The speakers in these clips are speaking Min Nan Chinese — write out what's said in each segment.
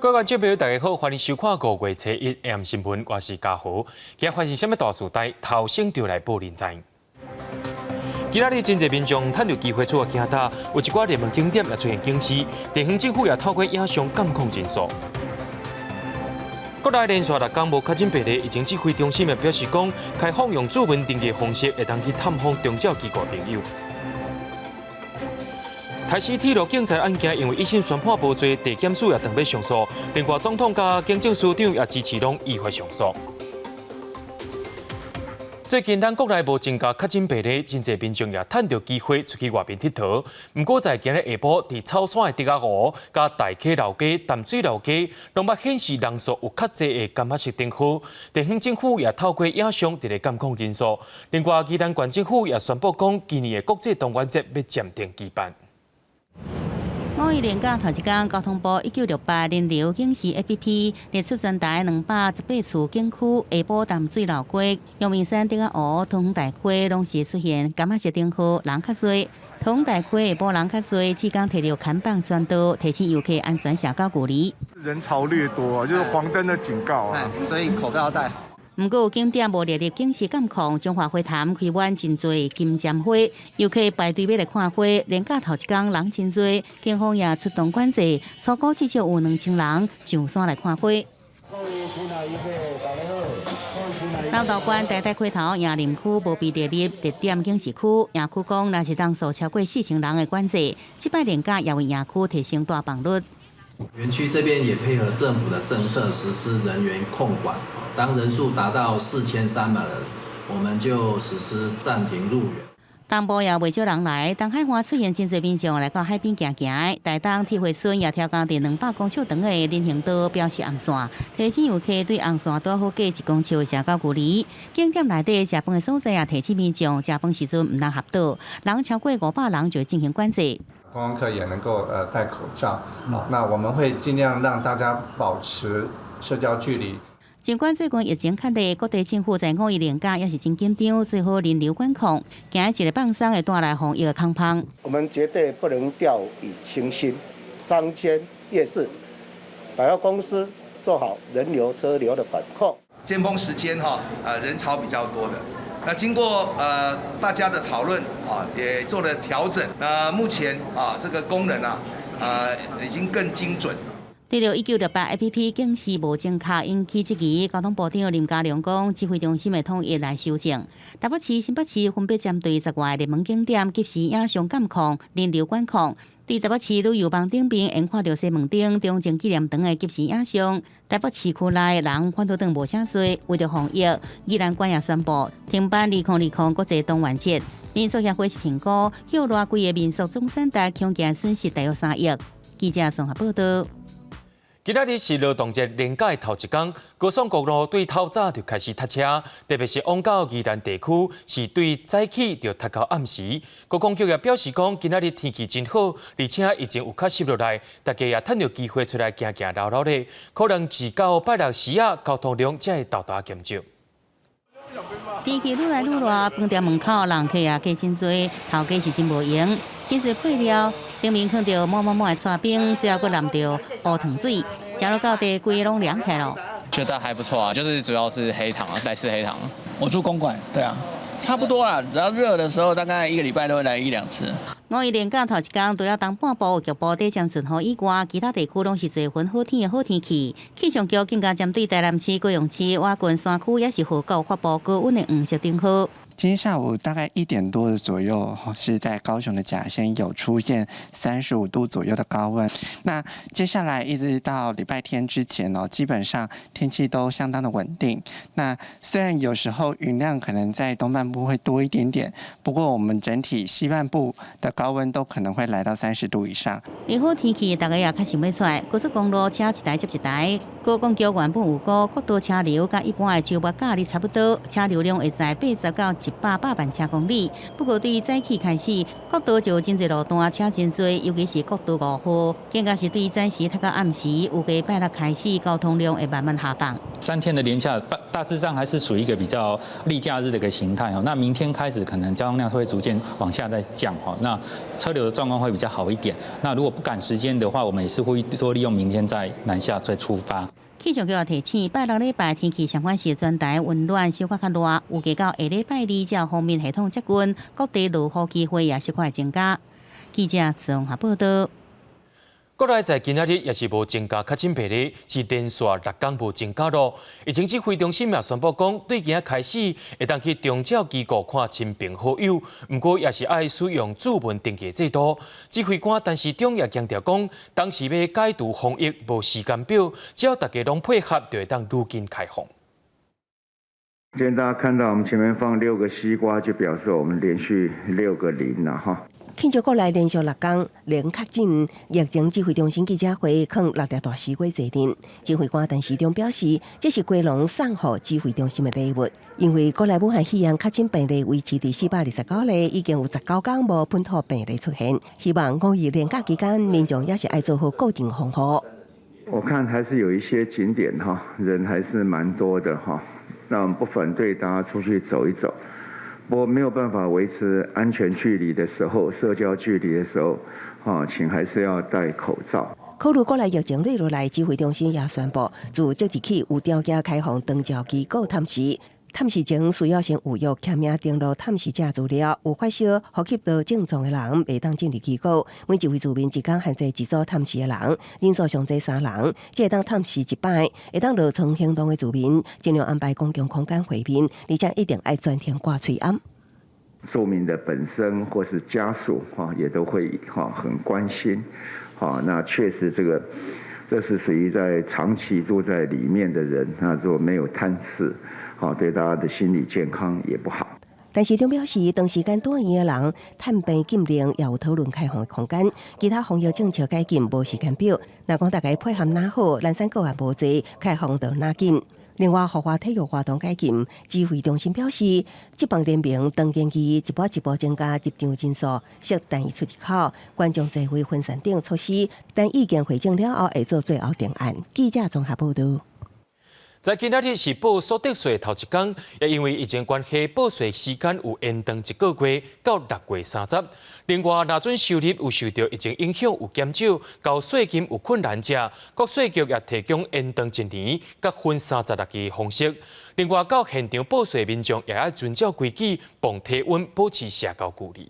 各位觀眾朋友，大家好，歡迎收看5月初一 AM 新聞，我是嘉豪。今日發生啥物大事代，頭先就來報恁知。今仔日真濟民眾趁著機會出外行踏，有一寡熱門景點也出現警示，地方政府也透過影像監控人數。國內連續6工無確診病例，疫情指揮中心也表示講，開放用指紋登記方式，會當去探訪長照機構朋友。台西鐵路警察案件，因為一審宣判無罪，地檢署也準備上訴。另外，總統佮警政署長也支持攏依法上訴。最近，咱國內無增加確診病例，真濟民眾也趁著機會出去外面𨑨迌。毋過，在今日下晡，佇草山的竹仔湖、佮大溪老街、淡水老街，攏捌顯示人數有較濟的柑仔色燈號。地方政府也透過影像佇咧監控人數。另外，宜蘭縣政府也宣布講，今年的國際動員節欲暫停舉辦。五一連假頭一工，交通部1968人流警示 APP 列出全台218處景區，下晡淡水老街、陽明山竹仔湖、桃園大溪攏是出現柑仔色燈號，人較濟。桃園大溪下晡人較濟，志工提著看板宣導，提醒遊客安全社交距離。人潮略多，就是黃燈的警告啊，所以口罩要戴好。毋過有景點無列入警示監控，彰化花壇開滿真濟金針花，遊客排隊欲來看花。連假頭一工人真濟，警方也出動管制，初估至少有2000人上山來看花。南投縣台大溪頭營林區無被列入熱點警示區，營區講若是人數超過4000人的管制，這擺連假也為營區提升大放率。園區這邊也配合政府的政策實施人員控管。當人數達到4300人，我們就實施暫停入園。東部也袂少人來，東海岸出現真濟民眾來到海邊行行。台東鐵花村也調降佇200公尺長的人行道標示紅線，提醒遊客對紅線拄好隔1公尺的社交距離。景點內底食飯的所在也提醒民眾，食飯時陣毋通合桌，人超過500人就會進行管制。觀光客也能夠戴口罩，那我們會盡量讓大家保持社交距離。儘管最近疫情較熱，各地政府在五一連假也是真緊張，做好人流管控，驚一个放鬆會帶來防疫的空芳。我們絕對不能掉以輕心，商圈、夜市、百貨公司做好人流車流的管控。尖峰時間哈，人潮比較多的，那經過大家的討論啊，也做了調整。那目前啊，這個功能啊，已經更精準。對著1968 APP 警示無正確引起質疑，交通部長林佳龍講，指揮中心會統一來修正。台北市、新北市分別針對10外個熱門景點，及時影像監控、人流管控。佇台北市旅遊網頂邊，會看著西門町、中正紀念堂的及時影像。台北市區內人反倒轉無啥濟，為著防疫，宜蘭縣也宣布停辦2020國際動員節。民宿協會是評估，歇熱規个民宿總產值恐驚損失大約3億。記者綜合報道。今仔日是勞動節連假的頭一工，高速公路對透早就開始塞車，特別是往到宜蘭地區，是對早起就塞到暗時。觀光局也表示講，今仔日天氣真好，而且疫情有較濕落來，大家也趁著機會出來行行溜溜咧，可能是到拜六時仔，交通量才會大大減少。天氣愈來愈熱，飯店門口人客也加真濟，頭家是真無閒，真濟配料，頂面囥著滿滿滿的刨冰，最後閣淋著烏糖水，食落到底規个攏涼起來囉。覺得還不錯啊，就是主要是黑糖啊，來吃黑糖。我住公館，對啊，差不多啦，只要熱的時候，大概一個禮拜都會來一兩次。五一連假頭一工，除了東半部局部短暫順雨以外，其他地區攏是濟雲好天的好天氣。氣象局更加針對台南市、高雄市、外郡山區，也是報告發布高溫的黃色燈號。今天下午大概1點多的左右，是在高雄的甲仙有出現35度左右的高溫。那接下來一直到禮拜天之前哦，基本上天氣都相當的穩定。那雖然有時候雲量可能在東半部會多一點點，不過我們整體西半部的高溫都可能會來到30度以上。利好天氣，大家也較想欲出來，高速公路車一台接一台。高公局原本預估國道車流佮一般的週末假日差不多，車流量會在80到100百萬車公里。不過對早起開始，國道就真濟路段車真濟，尤其是國道5號，更加是對早時到暗時，預計拜六開始交通量會慢慢下降。 3天的連假大致上還是屬於一個比較例假日的一個形態哦。那明天開始可能交通量會逐漸往下再降哈，那車流的狀況會比較好一點。那如果不趕時間的話，我們也是會多利用明天再南下再出發。氣象局也提醒，拜六禮拜天氣相關是全台溫暖，小可較熱，預計到下禮拜二才鋒面系統接近，各地落雨機會也小可會增加。記者綜合報道。國內在今仔日也是無增加確診病例，是連續6工無增加咯。疫情指揮中心也宣布講，對今仔開始會當去長照機構看親朋好友，毋過也是愛使用主文登記制度。指揮官陳時中也強調講，當時欲解除防疫無時間表，只要大家攏配合，就會當愈緊開放。今天大家看到我們前面放六個西瓜，就表示我們連續六個零了哈。慶祝國內連續6工零確診，疫情指揮中心記者會囥六粒大西瓜坐陣。指揮官陳時中表示，這是基隆送予指揮中心的禮物，因為國內武漢肺炎確診病例維持佇429例，已經有19工無本土病例出現。希望五一連假期間，民眾也是愛做好個人防護。我看還是有一些景點哈，人還是蠻多的哈。那我們不反對大家出去走一走。我沒有辦法維持安全距離的時候，社交距離的時候，啊，請還是要戴口罩。考慮國內疫情落來，指揮中心也宣布，自即日起有條件開放長照機構探視。探視前需要先預約簽名登錄探視者資料，有發燒、呼吸道症狀的人袂當進入機構。每一位住民一工限制一組探視的人，人數上濟三人，才會當探視一擺。會當落床行動的住民，盡量安排公共空間會面，而且一定愛全程掛喙罨。住民的本身或是家屬哈，也都會哈很關心，哈，那確實這個，這是屬於在長期住在裡面的人，那如果沒有探視，好，對大家的心理健康也不好。陳時中表示，長時間住院的人探病禁令也有討論開放的空間，其他防疫政策解禁無時間表。若講大家配合若好，零星個案無濟，開放就若緊。另外，戶外體育活動解禁，指揮中心表示，職棒聯盟當建議一步一步增加入場人數、設單一出入口、觀眾座位分散等措施，等意見匯總了後會做最後定案。記者綜合報道。在今仔日是報所得稅頭一工，也因為疫情關係，報稅時間有延長一個月到6月30。另外，若準收入有受著疫情影響有減少，交稅金有困難者，國稅局也提供延長一年，佮分36期方式。另外，到現場報稅民眾也愛遵照規矩，磅體溫，保持社交距離。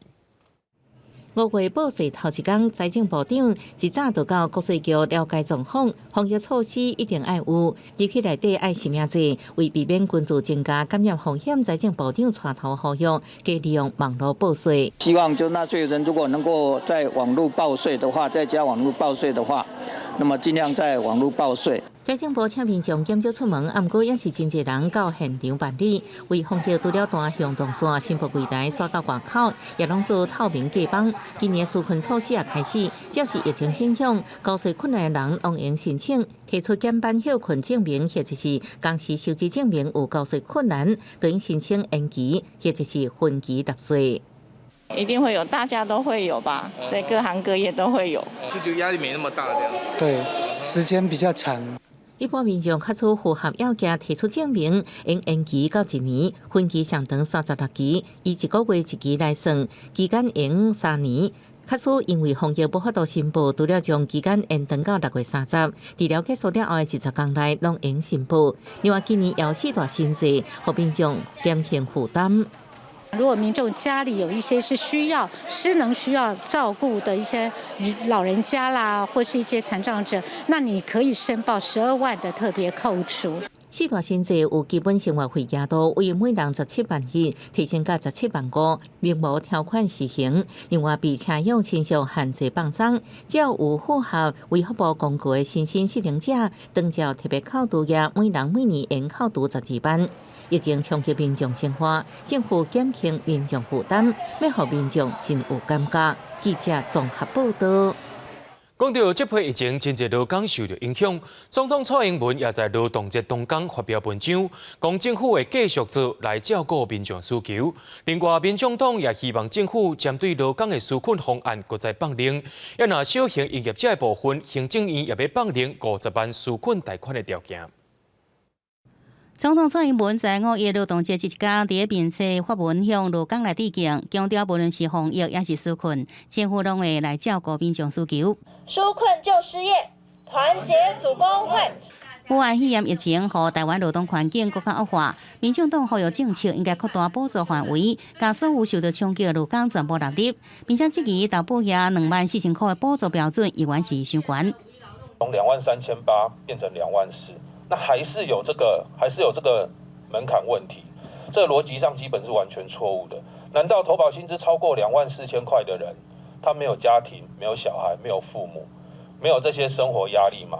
5月報稅頭一工，財政部長一早就到國稅局了解狀況，防疫措施一定愛有，入去內底愛實名制，為避免群聚增加感染風險，財政部長帶頭呼籲，加利用網路報稅。希望就納稅人如果能夠在網路報稅的話，在家網路報稅的話，那麼盡量在網路報稅。財政部請民眾減少出門，毋過也是真濟人到現場辦理。為防疫除了單向動線、新埔櫃台煞到外口，也攏做透明隔板。今年紓困措施也開始，只要是疫情影響、交稅困難的人，攏會用申請提出減班歇睏證明，或者是工時收支證明有交稅困難，就用申請延期或者是分期納稅。一定會有，大家都會有吧？對，各行各業都會有。就覺得壓力沒那麼大，這樣子。對，時間比較長。一般民眾假使符合要件提出證明，應延期到一年，分期上長36期，以一個月一期來算，期間用3年。假使因為防疫無法度申報，除了將期間延長到6月30，治療結束了後的20工內攏會用申報。另外，今年有四大新制，予民眾減輕負擔。如果民眾家裡有一些是需要失能需要照顧的一些老人家啦，或是一些殘障者，那你可以申報12萬的特別扣除。四大新制有基本生活費額度為每人17萬一，提升到17萬5，明無條款實行。另外，被車用親屬限制放鬆，只要有符合衛福部公告的新興失能者，長照特別扣除額，每人每年應扣除12萬。疫情衝擊民眾生活，政府減輕民眾負擔，欲予民眾真有感覺。記者綜合報道。講到這波疫情，真濟勞工受著影響。總統蔡英文也在勞動節當天發表文章，講政府會繼續做來照顧民眾需求。另外，民眾黨也希望政府針對勞工的紓困方案閣再放寬。抑若小型營業者的部分，行政院也欲放寬50萬紓困貸款的條件。總統蔡英文在五一勞動節這一天，佇面書發文向勞工來致敬，強調無論是防疫抑是紓困，政府攏會來照顧民眾需求。紓困救失業，團結組工會。武漢肺炎疫情，予台灣勞動環境閣較惡化，民眾黨呼籲政策應該擴大補助範圍，共所有受到衝擊的勞工全部納入，並且質疑投保業24,000箍的補助標準猶原是傷懸。從23,800變成2萬4。那還是有這個門檻問題，這個邏輯上基本是完全錯誤的。難道投保薪資超過24,000塊的人，他沒有家庭、沒有小孩、沒有父母、沒有這些生活壓力嗎？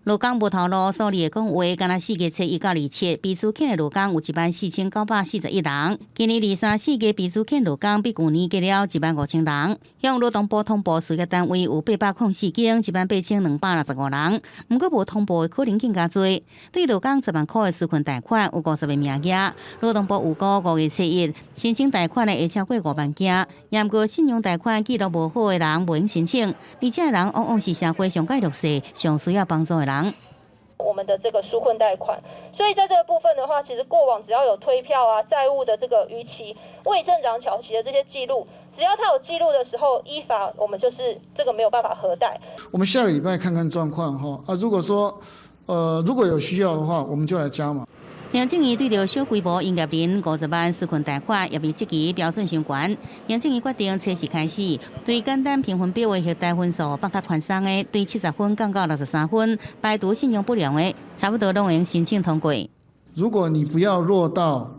勞工無頭路，所裡會講話，干焦4月初1到27，被資遣的勞工有14,941人。今年二三四月被資遣勞工比舊年加了15,000人。向勞動部通報事業單位有804間，18,265人。毋過無通報的可能更加濟。對勞工10萬箍的紓困貸款有50個名額，勞動部預估5月初1申請貸款的會超過5萬件。毋過信用貸款記錄無好的人袂用申請，而這人往往是社會上較弱勢、上需要幫助的人。我們的這個紓困貸款，所以在這個部分的話，其實過往只要有推票啊、債務的這個逾期、未正常繳息的這些記錄，只要他有記錄的時候，依法我們就是這個沒有辦法核貸。我們下個禮拜看看狀況哈啊，如果說如果有需要的話，我們就來加碼。行政院對著小規模營業人50萬紓困貸款，也被質疑標準傷懸。行政院決定初四開始，對簡單評分表的核貸分數放較寬鬆的，對70分降到63分，排除信用不良的，差不多攏會申請通過。如果你不要落到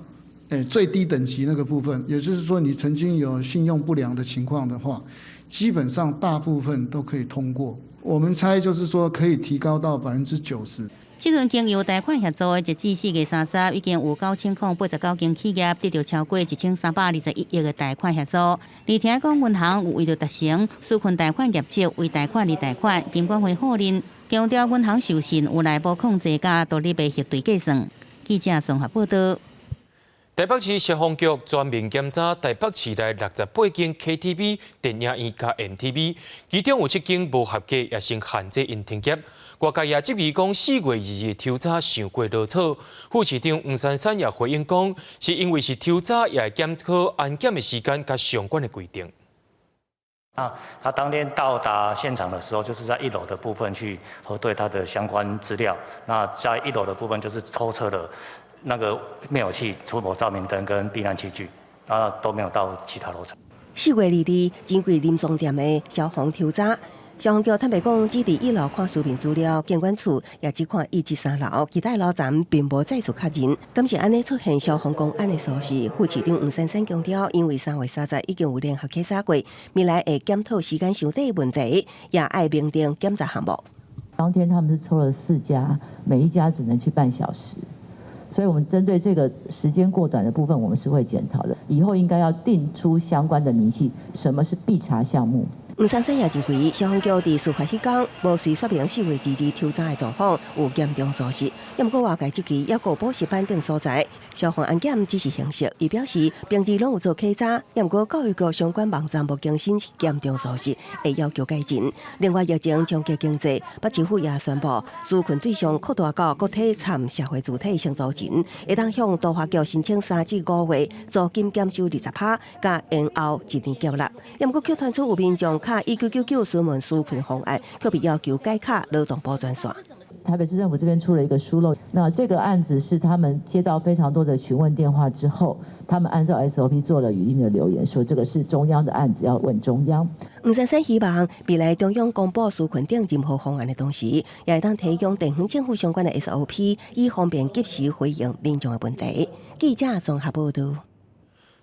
最低等級那個部分，也就是說你曾經有信用不良的情況的話，基本上大部分都可以通過。我們猜就是說可以提高到90%。這陣經由貸款協助的，截至4月30，已經有9,089間企業得著超過1321億的貸款協助。而聽講銀行有為著達成紓困貸款業績，為貸款而貸款，金管會否認，強調銀行授信有內部控制佮獨立的核對計算。記者綜合報道。台北市消防局全面檢查台北市內68間 KTV、電影院佮 MTV，其中有7間無合格，也先限制𪜶停業。外界也質疑講，4月2日抽查傷過囉嗦。副市長黃珊珊也回應講，是因為是抽查，也會檢討安檢的時間佮相關的規定。那他當天到達現場的時候，就是在一樓的部分去核對他的相關資料。那在一樓的部分就是抽測了那個滅火器、出火照明燈跟避難器具，啊都沒有到其他樓層。4月22日，針對林莊店的消防抽查，消防局坦白講，只佇一樓看書面資料，警管處也只看一至三樓，其他樓層並無再次確認。敢是按呢出現消防公安的疏失？副市長黃珊珊強調，因為3月30已經有聯合檢查過，未來會檢討時間傷短的問題，也愛明定檢查項目。當天他們是抽了四家，每一家只能去半小時。所以，我們針對這個時間過短的部分，我們是會檢討的。以後應該要定出相關的明細，什麼是必查項目。黃珊珊也認為，消防局佇事發彼工無隨說明4月22抽查的狀況有嚴重疏失，毋過外界質疑，抑閣有補習班等所在，消防安檢只是形式。伊表示，平日攏有做檢查，毋過教育局相關網站無更新是嚴重疏失，會要求改進。另外，疫情衝擊經濟，北市府也宣布，紓困對象擴大到個體參社會主體承租人，會當向都發局申請3至5月租金減收20%，佮延後一年繳納。毋過，卻傳出有民眾敲1999詢問紓困方案，卻被要求改敲勞動部專線。台北市政府這邊出了一個疏漏，那這個案子是他們接到非常多的詢問電話之後，他們按照 SOP 做了語音的留言，說這個是中央的案子，要問中央。黃珊珊希望未來中央公布紓困等任何方案的同時，也會當提供地方政府相關的 SOP，以方便及時回應民眾的問題。記者綜合報道。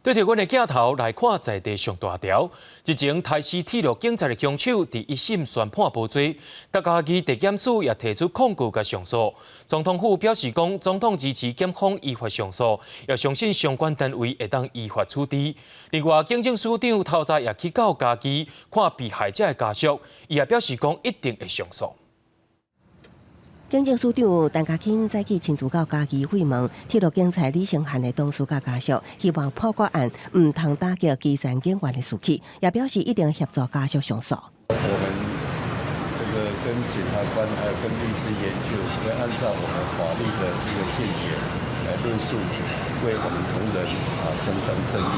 對著阮的鏡頭來看，在地上大條。日前，台西鐵路警察的兇手佇一審宣判無罪，嘉義地檢署也提出抗告佮上訴。總統府表示講，總統支持檢方依法上訴，也相信相關單位會當依法處置。另外，警政署長透早也去到嘉義看被害者的家屬，伊也表示講一定會上訴。警政署長陳家欽早起親自到嘉義慰問鐵路警察李承翰的當事佮家屬，希望破決案毋通打擊基層警員的士氣，也表示一定協助家屬上訴。我們這個跟檢察官還有跟律師研究，會按照我們法律的一個見解來論述，為我們同仁啊伸張正義。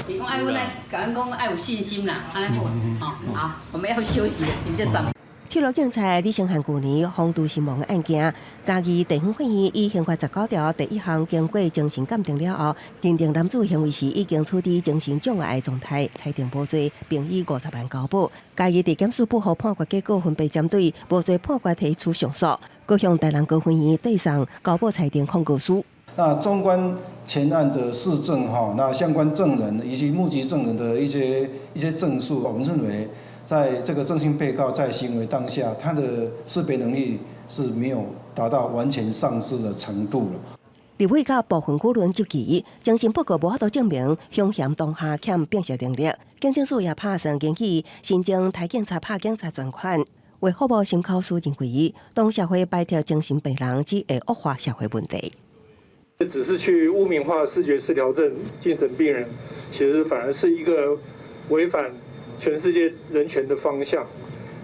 伊講愛阮來，共阮講愛有信心啦，按呢好，好，我們要休息，真正讚。鐵路警察李承翰舊年放毒身亡的案件，嘉義地方法院以刑法19條第一項經過精神鑑定了後，認定男子行為時已經處佇精神障礙狀態，裁定無罪，並以50萬交保。嘉義地檢署不服判決結果，分別針對無罪判決提出上訴，閣向台南高分院遞送交保裁定控告書。那綜觀全案的事證哈，那相關證人以及目擊證人的一些證述，我們認為，在這個鄭姓被告在行為當下，他的識別能力是沒有達到完全喪失的程度了。立委佮部分輿論質疑，偵訊報告無法度證明兇嫌當下欠辨識能力。警政署也拍算根據新增刣警察拍警察專款，衛福部心口署認為，當社會排斥精神病人，只會惡化社會問題。只是去污名化思覺失調症精神病人，其實反而是一個違反全世界人權的方向。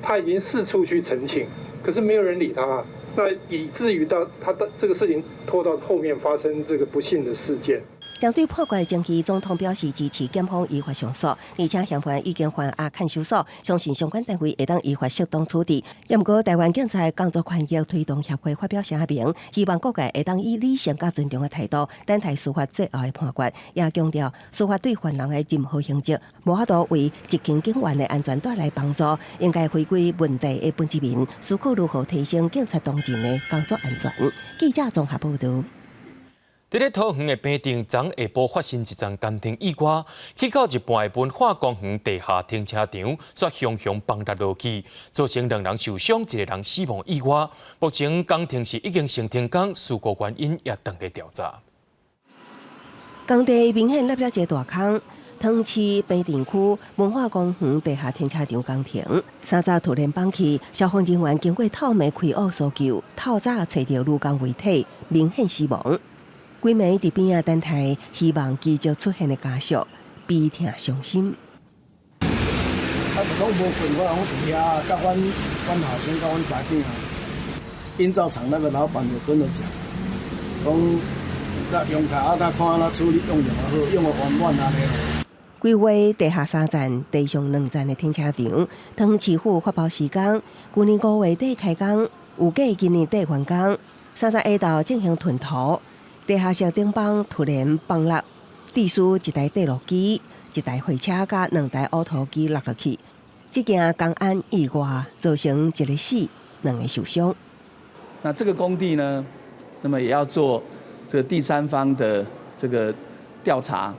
他已經四處去陳情，可是沒有人理他，那以至於到他的這個事情拖到後面發生這個不幸的事件。針對判決爭議，總統表示支持檢方依法上訴，而且嫌犯已經還押看守所，相信相關單位會當依法適當處置。也毋過，台灣警察工作權益推動協會發表聲明，希望各界會當以理性佮尊重的態度，等待司法最後的判決，也強調司法對犯人的任何刑責，無法度為執勤警員的安全帶來幫助，應該回歸問題的本質面，思考如何提升警察同仁的工作安全。記者綜合報導。佇咧桃園的平鎮，昨下晡發生一樁工程意外，起到一半的文化公園地下停車場，煞雄雄崩塌落去，造成兩人受傷，一個人死亡意外。目前工程是已經先停工，事故原因也當咧調查。工地明顯凹了一個大空，桃園市平鎮區文化公園地下停車場工程，三早突然崩去，消防人員經過透明開挖搜救，透早揣著女工遺體，明顯死亡。規暝佇邊仔等待，希望奇蹟出現的家屬悲痛傷心。啊，就講無睏，我攏佇遐，佮阮後生、佮阮查囝。營造廠那個老闆就跟我講，講那用卡啊，他看按怎處理，用用好，用予圓滿按呢。規劃地下三層、地上兩層的停車場，桃園市府發包施工，舊年5月底開工，預計今年底完工。30下晝進行吞土。地下室頂枋突然崩落，致使一台硩落機、一台貨車佮兩台挖土機落落去。這件工安意外造成一个死，兩个受傷。那這個工地呢，那麼也要做這個第三方的這個調查，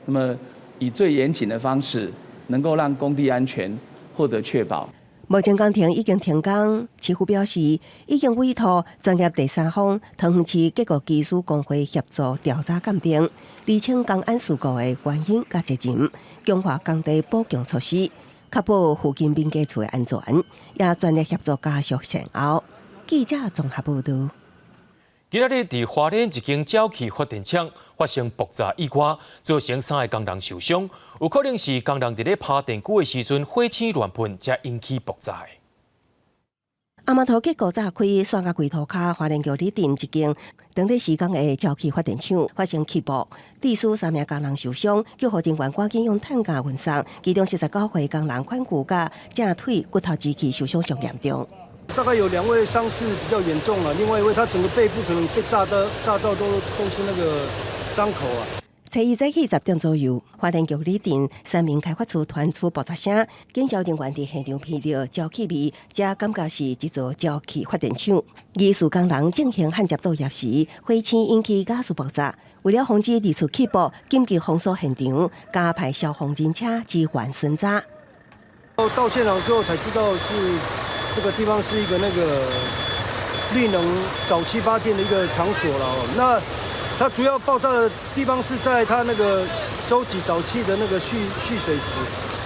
那麼以最嚴謹的方式，能夠讓工地安全獲得確保。目前工程已經停工，市府表示已經委託專業第三方桃園市結構技師公會協助調查鑑定，釐清工安事故的原因佮責任，強化工地保強措施，確保附近民家厝的安全，也全力協助家屬善後。記者綜合報導。今仔日佇花蓮一間沼氣發電廠發生爆炸意外，造成三个工人受傷，有可能是工人佇咧拋電龜的時陣火星亂噴，才引起爆炸的。阿媽頭結構炸開，煞共櫃塗跤，花蓮轎里鎮一間當咧施工的沼氣發電廠發生氣爆，致使三名工人受傷，救護人員趕緊用擔架運送，其中49歲工人髖骨佮正腿骨頭支氣受傷上嚴重。大概有兩位傷勢比較嚴重啊，另外一位他整個背部可能被炸到，炸到都是那個傷口啊。初一早起10點左右，發電局李鎮三明開發區傳出爆炸聲，警消人員佇現場聞著焦氣味，才感覺是一座焦氣發電廠。技術工人進行焊接作業時，火星引起瓦斯爆炸。為了防止二次氣爆，緊急封鎖現場，加派消防人車支援巡查。到現場之後才知道是這個地方是一個那個綠能沼氣發電的一個場所了。那它主要爆炸的地方是在它那個收集沼氣的那個蓄水池。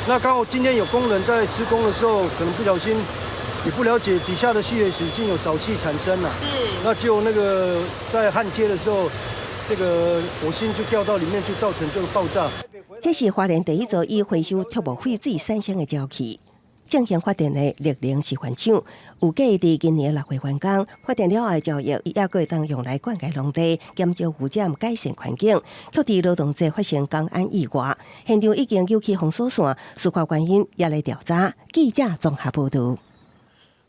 那剛好今天有工人在施工的時候，可能不小心也不了解底下的蓄水池已經有沼氣產生了。那就那個在焊接的時候，這個火星就掉到裡面，就造成這個爆炸。這是花蓮第一座以回收畜牧廢水產生的沼氣進行發電的綠能示範廠，預計佇今年6月完工。發電了後的沼液，也閣會當用來灌溉農地，減少污染，改善環境。卻佇勞動節發生工安意外，現場已經扭起封鎖線，事發原因也咧調查。記者綜合報導。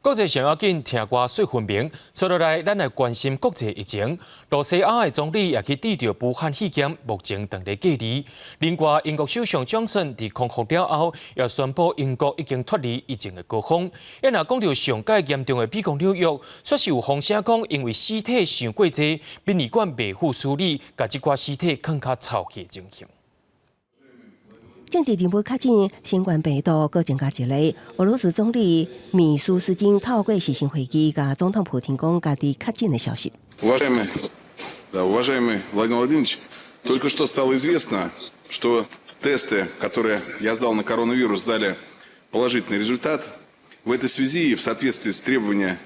國際上要緊，聽歌說分明。接落來，咱來關心國際疫情。露西亞的總理也去得著武漢肺炎，目前正佇隔離。另外，英國首相強生佇康復了後，也宣布英國已經脫離疫情的高峰。啊若講著上蓋嚴重的美國紐約，煞是有風聲講，因為屍體傷過濟，殯儀館袂赴處理，共這寡屍體囥較臭氣的情形。政治人物確診新冠病毒，閣增加一例。俄羅斯總理米舒斯金透過視訊會議，共總統普廷講家己確診的消息。 Уважаемый, да, уважаемый Владимир Владимирович, только что стало известно, что тесты, которые я сдал на коронавирус, дали положительный результат. В этой связи и в соответствии с требованиями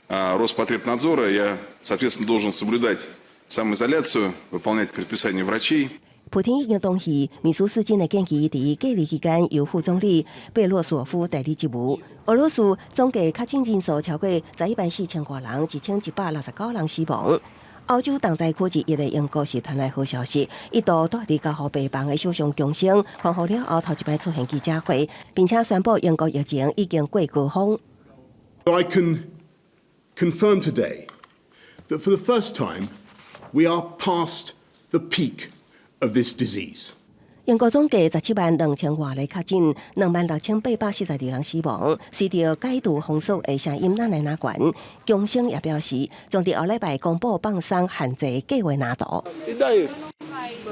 Роспотребнадзора я, соответственно, должен соблюдать самоизоляцию, выполнять предписания врачей. 普廷已經同意米舒斯金的建議，佇隔離期間由副總理貝洛索夫代理職務。俄羅斯總計確診人數超過11萬4千外人，1169人死亡。歐洲重災區之一的英國是傳來好消息，一度蹛佇加護病房的首相強生康復了後，頭一擺出現記者會，並且宣布英國疫情已經過高峰。 I can confirm today that for the first time we are past the peak of this disease. 英國總計17萬2千外例確診，26,842人死亡。隨著解除封鎖的聲音愈來愈懸，強生也表示，將佇後禮拜公布放鬆限制計畫藍圖。 E daí?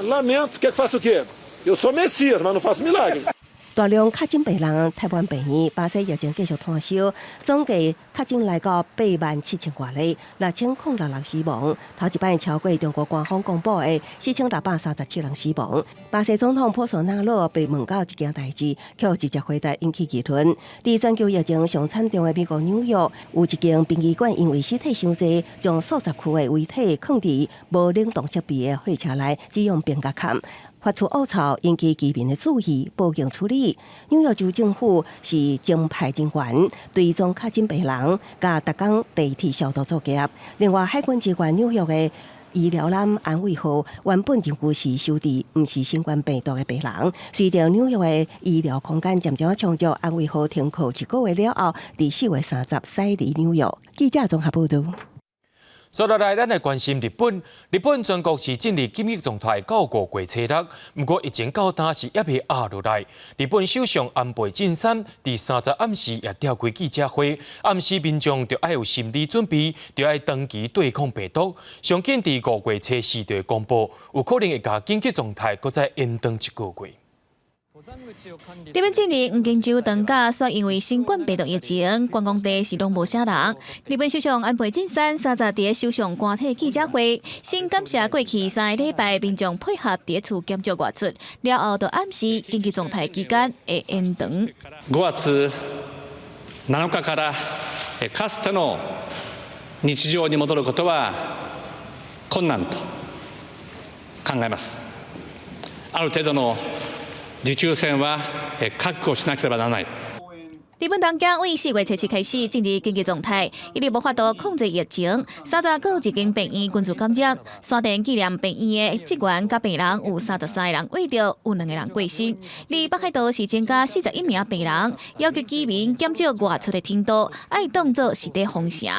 Lamento, quer que faça o quê? Eu sou Messias, mas não faço milagre. 大量確診病人刣滿病院，巴西疫情繼續湠燒，總計確診來到8萬7千外例，6066人死亡。頭一擺超過中國官方公布的4637人死亡。巴西總統波索納羅被問到這件代誌，卻直接回答引起議論。佇全球疫情上慘重的美國紐約，有一間殯儀館因為屍體傷濟，將數十具的遺體囥佇無冷凍設備的貨車內，只用冰共崁。發出惡臭，引起居民的注意，報警處理。紐約州政府是徵派人員追蹤確診病人，佮逐工地鐵消毒作業。另外，海軍支援紐約的醫療艦安慰號原本任務是收治毋是新冠病毒的病人，隨著紐約的醫療空間漸漸充足，安慰號停靠一個月了後，佇4月30駛離紐約。記者綜合報導。接落來，咱來關心日本。日本全國是進入緊急狀態到5月初六，毋過疫情到今是猶未壓落來。日本首相安倍晉三佇30暗時也召開記者會，暗示民眾著愛有心理準備，著愛長期對抗病毒。上緊佇5月初四就會公布，有可能會共緊急狀態閣再延長一個月。日本今年黃金週長假，煞因為新冠病毒疫情，觀光地是攏無啥人。日本首相安倍晉三30佇首相官邸記者會，先感謝過去3個禮拜民眾配合佇厝減少外出，了後就暗示緊急狀態期間會延長。 5月7日からかつての日常に戻ることは困難と考えます。ある程度の持久戦は覚悟しなければならない。日本東京對4月7日開始進入緊急狀態，一直無法度控制疫情，30閣一間病院群聚感染，山田紀念病院的職員佮病人有33個人染著，有兩個人過身。而北海道是增加41名病人，要求居民減少外出的程度，愛當做是佇封城。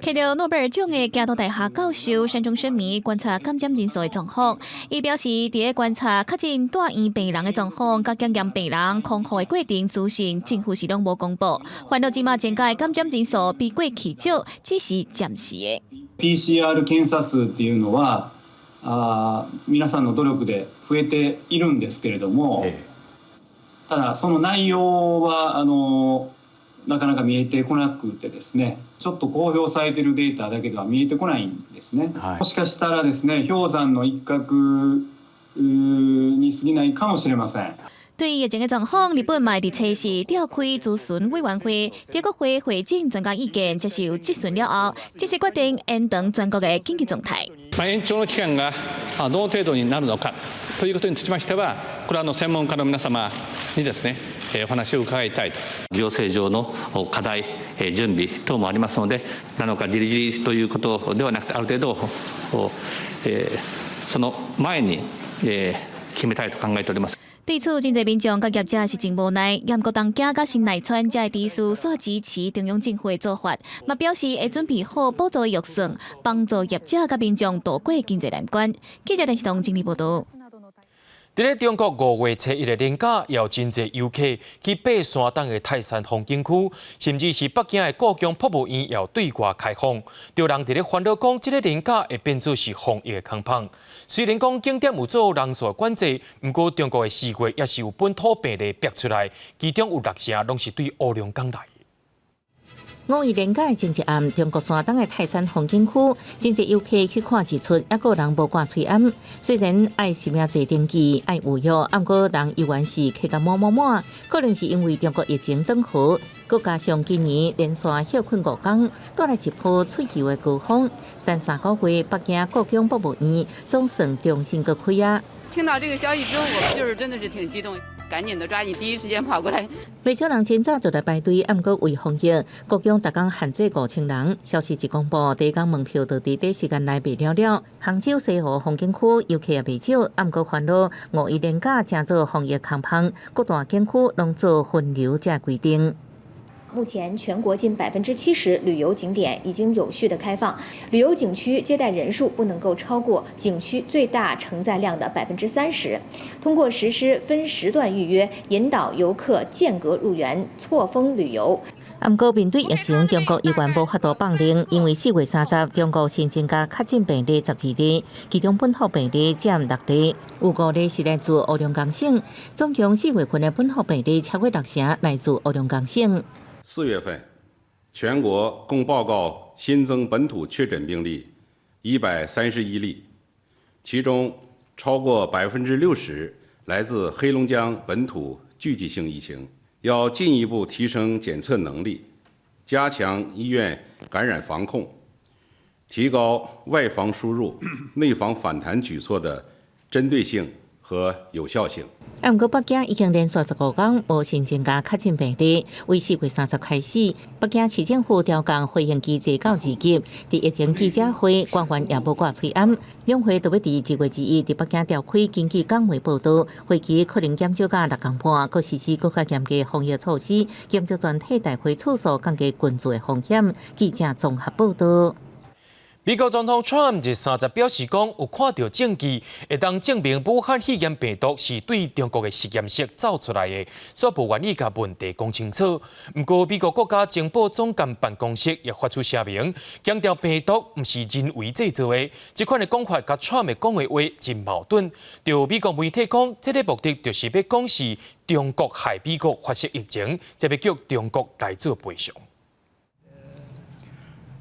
獲得諾貝爾獎的京都大學教授山中伸彌觀察感染人數的狀況，伊表示，佇咧觀察確診住院病人的狀況，佮檢驗病人康復的過程資訊，政府是攏無公布。煩惱這馬增加的感染人數比過去少，只是暫時的。 PCR 検査数っていうのは、皆さんの努力で増えているんですけれども、ただその内容はなかなか見えてこなくてですね、ちょっと公表されているデータだけでは見えてこないんですね。もしかしたらですね、氷山の一角に過ぎないかもしれません。對疫情的狀況，日本嘛佇初四召開諮詢委員會，佇國會會診專家意見，接受質詢了後，正式決定延長全國的緊急狀態。延長の期間がどの程度になるのかということにつきましては、これは専門家の皆様にですね、お話を伺いたいと。行政上の課題、準備等もありますので、7日ギリギリということではなくて、ある程度、その前に決めたいと考えております。對此，真濟民眾佮業者是真無奈。毋過東京佮神奈川遮的知事煞支持中央政府的做法，嘛表示會準備好補助預算，幫助業者佮民眾渡過經濟難關。記者電視台整理報道。佇咧中國5月初一的連假，有真濟遊客去爬山東的泰山風景區，甚至是北京的故宮博物院也有對外開放。著人佇咧煩惱講，這个連假會變做是防疫的空縫。雖然講景點有做人數的管制，毋過中國的4月也是有本土病例爆出來，其中有六成攏是對烏龍港來。五一連假的前一暗，中國山東的泰山風景區，真濟遊客去看日出，猶閣有人無掛喙罨。雖然愛實名制登記，愛預約，毋過人猶原是客甲滿滿滿。可能是因為中國疫情轉好，閣加上今年連續歇睏5工，帶來一波出遊的高峰。但3個月，北京故宮博物院總算重新閣開啊！聽到這個消息之後，我們就是真的是挺激動。趕緊的抓緊第一時間跑過來。袂少人真早就來排隊，毋過為防疫，故宮逐工限制5000人。消息一公布，第一工門票就佇短時間內賣了了。杭州西湖風景區遊客也袂少，毋過煩惱五一連假成做防疫空縫，各大景區攏做分流這規定。目前全國近70%旅遊景點已經有序的開放，旅遊景區接待人數不能夠超過景區最大承載量的30%。通過實施分時段預約，引導遊客間隔入園，錯峰旅遊。毋過面對疫情，中國猶原無法度放任，因為4月30，中國新增加確診病例12例，其中本土病例佔六例，有五例是來自黑龍江省。總共4月份的本土病例超過六成來自黑龍江省。 4月份，全國共報告新增本土確診病例131例，其中超過60%來自黑龍江本土聚集性疫情。要進一步提升檢測能力，加強醫院感染防控，提高外防輸入、內防反彈舉措的針對性和有效性。毋過北京已經連續15工無新增加確診病例，為4月30開始，北京市政府調降回應機制到2級。佇疫情記者會，官員也無掛喙罨。兩會都欲佇2月21佇北京召開，根據港媒報導，會期可能減少到6工半，閣實施閣較嚴格防疫措施，減少全體大會次數，降低群聚的風險。記者綜合報導。美國總統川普日30表示講，有看著證據，會當證明武漢肺炎病毒是對中國的實驗室走出來的，煞無願意共問題講清楚。毋過，美國國家情報總監辦公室也發出聲明，強調病毒毋是人為製造的。這款的講法佮川普講的話真矛盾。著美國媒體講，這个目的就是欲講是中國害美國發生疫情，才欲叫中國來做賠償。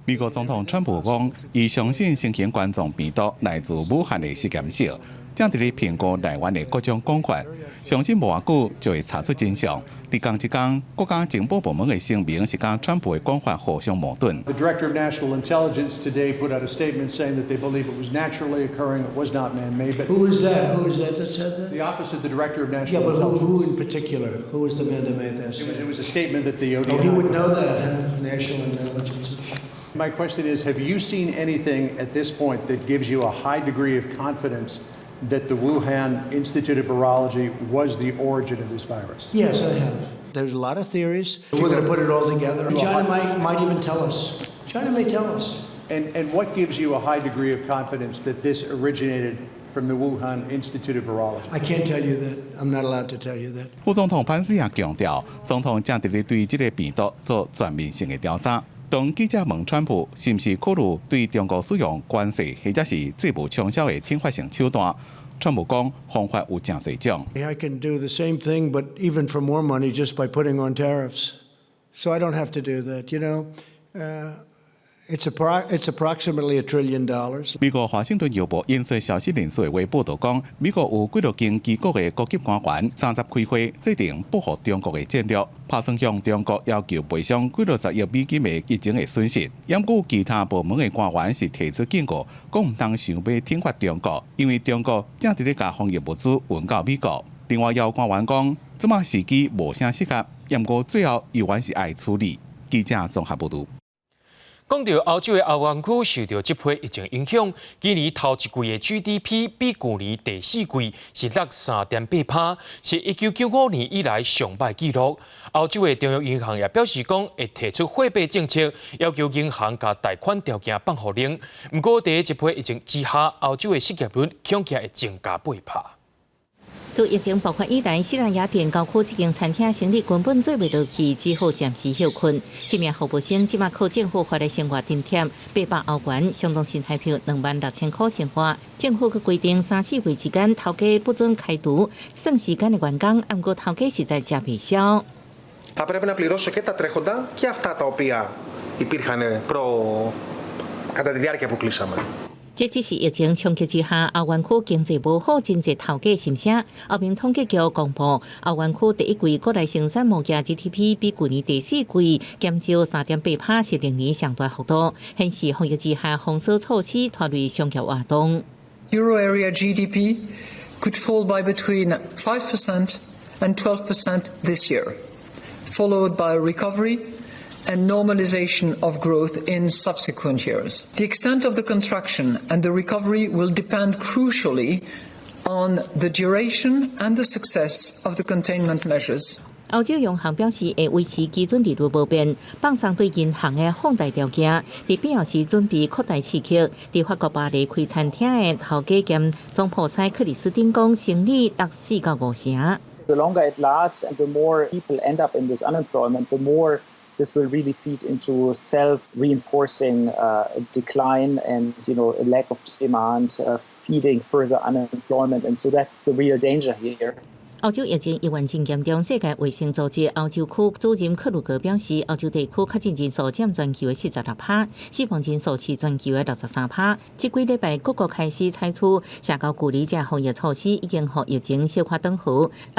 美國總統川普講，伊相信新型冠狀病毒來自武漢的實驗室。正佇咧評估來源的各種講法，相信無偌久就會查出真相。佇仝一工，國家情報部門的聲明是佮川普的講法互相矛盾。 The Director of National Intelligence today put out a statement saying that they believe it was naturally occurring, it was not man-made. But Who is that? Who is that that said that? The Office of the Director of National Yeah, but Intelligence. who in particular? Who was the man that made that It was a statement that the ODNI. Oh, he would know that, huh? National Intelligence. My question is, have you seen anything at this point that gives you a high degree of confidence that the Wuhan Institute of Virology was the origin of this virus? Yes, I have. There's a lot of theories. We're going to put it all together. China might even tell us. China may tell us. And what gives you a high degree of confidence that this originated from the Wuhan Institute of Virology? I can't tell you that. I'm not allowed to tell you that. 副總統潘斯也強調，總統正佇咧對這个病毒做全面性的調查。當記者問川普是毋是考慮對中國使用關稅或者是債務衝銷的懲罰性手段，川普講方法有誠濟種。 I can do the same thing, but even for more money just by putting on tariffs. So I don't have to do that. It's approximately $1 trillion. 美國華盛頓郵報引述消息人士的話報導講，美國有幾若間機構的高級官員三十開會制定報復中國的戰略，拍算向中國要求賠償幾落十億美金的疫情的損失。毋過其他部門的官員是提出警告，講毋通想欲懲罰中國，因為中國正佇咧共防疫物資運到美國。另外，也有官員講，這馬時機無啥適合，毋過最後猶原是愛處理。記者綜合報導。講到歐洲的歐元區受著這波疫情影響，今年頭一季的 GDP 比舊年第四季是落3.8%，是1995年以來上䆀紀錄。歐洲的中央銀行也表示講，會提出貨幣政策，要求銀行共貸款條件放予寬。毋過，佇這波疫情之下，歐洲的失業率恐驚會增加8%。自疫情爆發以來，希臘雅典郊區這間餐廳生意根本做袂落去，只好暫時歇困。這名服務生這馬靠政府發的生活津貼，800歐元，相當新台幣26,000箍生活。政府閣規定三四月期間，頭家不准開除算時間的員工，毋過頭家實在食袂消。 Θα πρέπει να πληρώσω και τα τρέχοντα και αυτά τα οποία υπήρχαν κατά τη διάρκεια που κλείσαμε. 這只是疫情衝擊之下，歐元區經濟無好，真濟頭家心聲。歐盟統計局公布，歐元區第一季國內生產物件 GDP 比舊年第四季減少3.8%，是歷年上大幅度，顯示防疫之下封鎖措施拖累商業活動。 Euro area GDP could fall by between 5% and 12% this year, followed by a recovery and normalization of growth in subsequent years. The extent of the contraction and the recovery will depend crucially on the duration and the success of the containment measures. 歐洲央行表示會維持基準利率無變，放鬆對銀行的放貸條件，佇必要時準備擴大刺激。佇法國巴黎開餐廳的頭家兼總鋪師克里斯汀講，生意落4到5成。 The longer it lasts and the more people end up in this unemployment, the more this will really feed into self-reinforcing decline and a lack of demand, feeding further unemployment. And so that's the real danger here. 歐洲疫情猶原真嚴重，世界衛生組織歐洲區主任克魯格表示，歐洲地區確診人數佔全球的46%，死亡人數是全球的63%。這幾禮拜各國開始採取社交距離這防疫措施，已經予疫情小可轉好。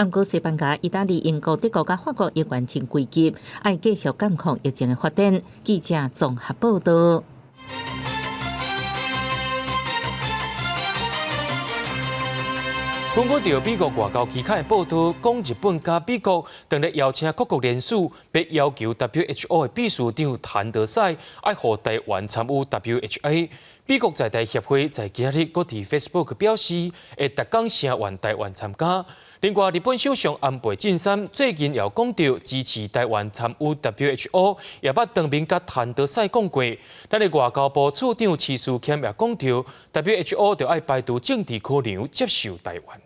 毋過西班牙、意大利、英國、德國佮法國猶原真危急，愛繼續監控疫情的發展。記者綜合報導。根據著美國外交期刊的報導，講日本佮美國當咧邀請各國聯署，欲要求 WHO 的秘書長譚德塞愛予台灣參與 WHO。美國在台協會在今日閣佇 Facebook 表示，會逐工聲援台灣參加。另外，日本首相安倍晉三最近也講著支持台灣參與 WHO，也捌當面佮譚德塞講過。咱的外交部次長徐斯儉也講著，WHO 著愛排除政治考量，接受台灣。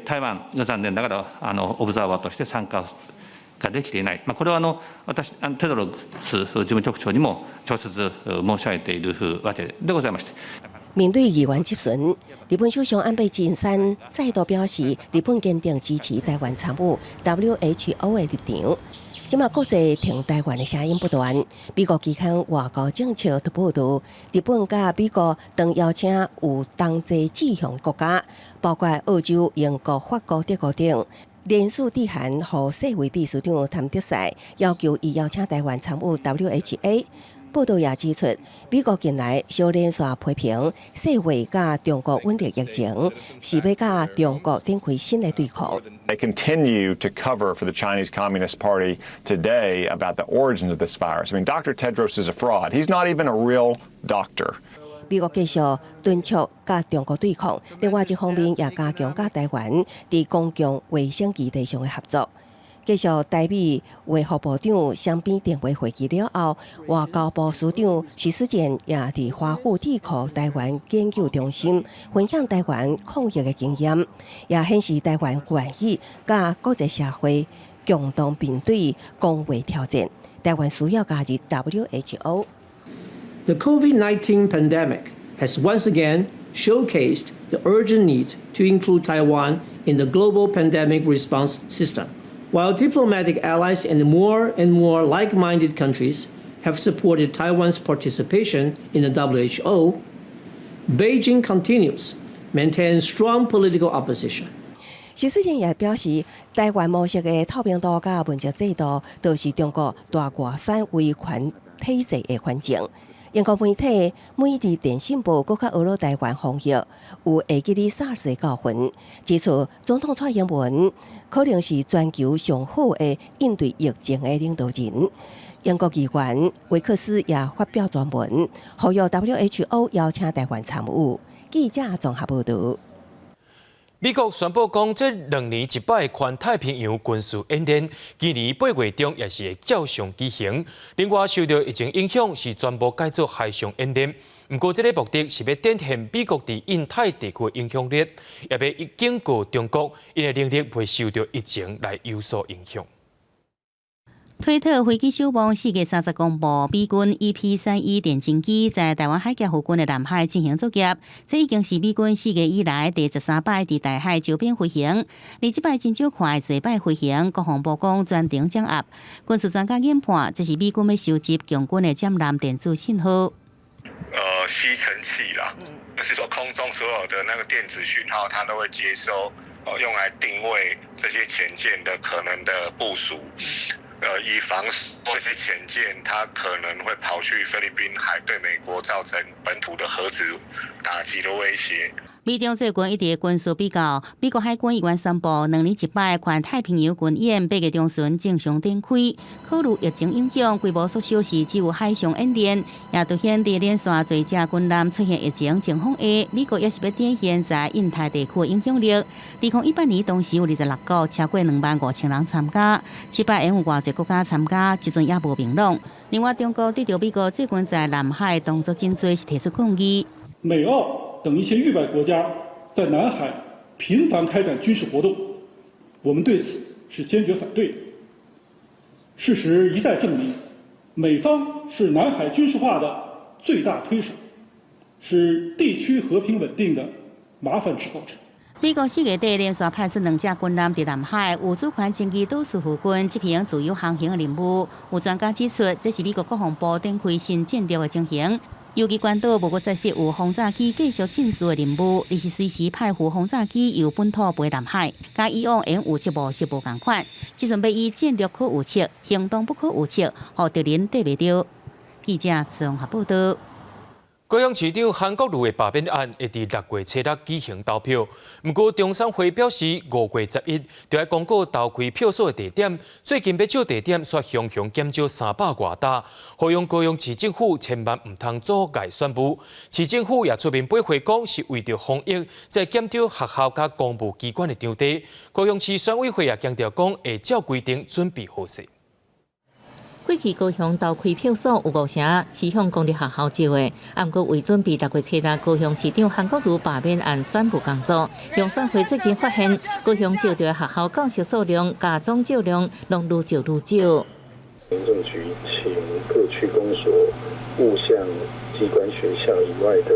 台湾が残念ながらオブザーバーとして参加ができていない、これは私テドロス事務局長にも直接申し上げているわけでございまして。面對議員質詢，日本首相安倍晉三再度表示，日本堅定支持台灣參與 WHO 的立場。這馬國際挺台灣的聲音不斷。美國期刊外交政策都報導，日本佮美國當邀請有同齊志向國家，包括澳洲、英國、法國、德國等，連署致函予世衛秘書長譚德塞，要求伊邀請台灣參與 WHA。報道也指出，美國近來相連續批評世衛佮中國穩定疫情，是欲佮中國展開新的對抗。 They continue to cover for the Chinese Communist Party today about the origins of this virus. I mean, Dr. Tedros is a fraud. He's not even a real doctor. 美國繼續敦促佮中國對抗，另外一方面也加強佮台灣佇公共衛生議題上的合作。繼續台美衛福部長雙邊電話會議了後，外交部司長徐斯儉也佇華府智庫台灣研究中心分享台灣抗疫的經驗，也顯示台灣願意佮國際社會共同面對公衛挑戰。台灣需要加入 WHO。 The COVID-19 pandemic has once again showcased the urgent need to include Taiwan in the global pandemic response system. While diplomatic allies and more and more like-minded countries have supported Taiwan's participation in the WHO, Beijing continues maintain strong political opposition. 徐斯儉也表示，台灣模式的透明度佮問責制度，都是中國大外宣威權體制的環境。英國媒體《每日電訊報》閣較呵咾台灣防疫有會記得 SARS 的教訓，指出總統蔡英文可能是全球上好的應對疫情的領導人。英國議員維克斯也發表專文，呼籲 WHO 邀請台灣參與。記者綜合報導。美國宣布講，這2年一擺環太平洋軍事演練，今年8月中也是會照常舉行。另外，受著疫情影響，是全部改做海上演練。毋過，這个目的是欲展現美國佇印太地區的影響力，也欲警告中國，𪜶的能力袂受著疫情來有所影響。推特飛機守望4月30公布，美軍 EP-3E 電偵機在台灣海峽附近的南海進行作業，這已經是美軍4月以來第13擺佇台海周邊飛行。而這擺真少看的坐擺飛行，國防部講全程掌握。軍事專家研判，這是美軍欲收集共軍的艦艦電子信號。吸塵器啦，就是說空中所有的那個電子訊號，它都會接收，用來定位這些潛艦的可能的部署。以防這些潛艦它可能會跑去菲律賓海，對美國造成本土的核子打擊的威脅。美中最近一直軍事比較，美國海軍議員宣布，2年一擺環太平洋軍演，8月中旬正常展開。考慮疫情影響，規模縮小時只有海上演練，也凸顯佇連續濟隻軍艦出現疫情情況下，美國也是欲展現在印太地區的影響力。2018年當時有26國，超過25,000人參加，這擺會有偌濟國家參加，這陣也無明朗。另外，中國對著美國最近在南海動作真濟，是提出抗議。美澳等一些域外國家在南海頻繁開展軍事活動，我們對此是堅決反對的。事實一再證明，美方是南海軍事化的最大推手，是地區和平穩定的麻煩製造者。美國4月底連續派出兩隻軍艦佇南海有主權爭議島嶼附近執行自由航行的任務。有專家指出，這是美國國防部展開新戰略的情形。尤其關島無閣再設有轟炸機繼續進駐的任務，而是隨時派赴轟炸機由本土飛南海，佮以往演武職務是無仝款。這陣欲以戰略可預測，行動不可預測，予敵人綴袂著。記者綜合報道。高雄市長韓國瑜的罷免案會佇6月初6舉行投票，毋過中選會表示5月11就愛公告投開票所的地點。最近欲照地點，煞雄雄減少300外擔，呼籲高雄市政府千萬毋通阻礙選務。市政府也出面駁回講，是為著防疫，才減少學校佮公務機關的場地。高雄市選委會也強調講，會照規定準備好勢。過去高雄投開票所有五成是向公立學校借的，毋過為準備6月初6高雄市長韓國瑜罷免案選務工作，中選會最近發現高雄借著學校教師數量、加總數量攏愈少愈少。民政局請各區公所勿向機關學校以外的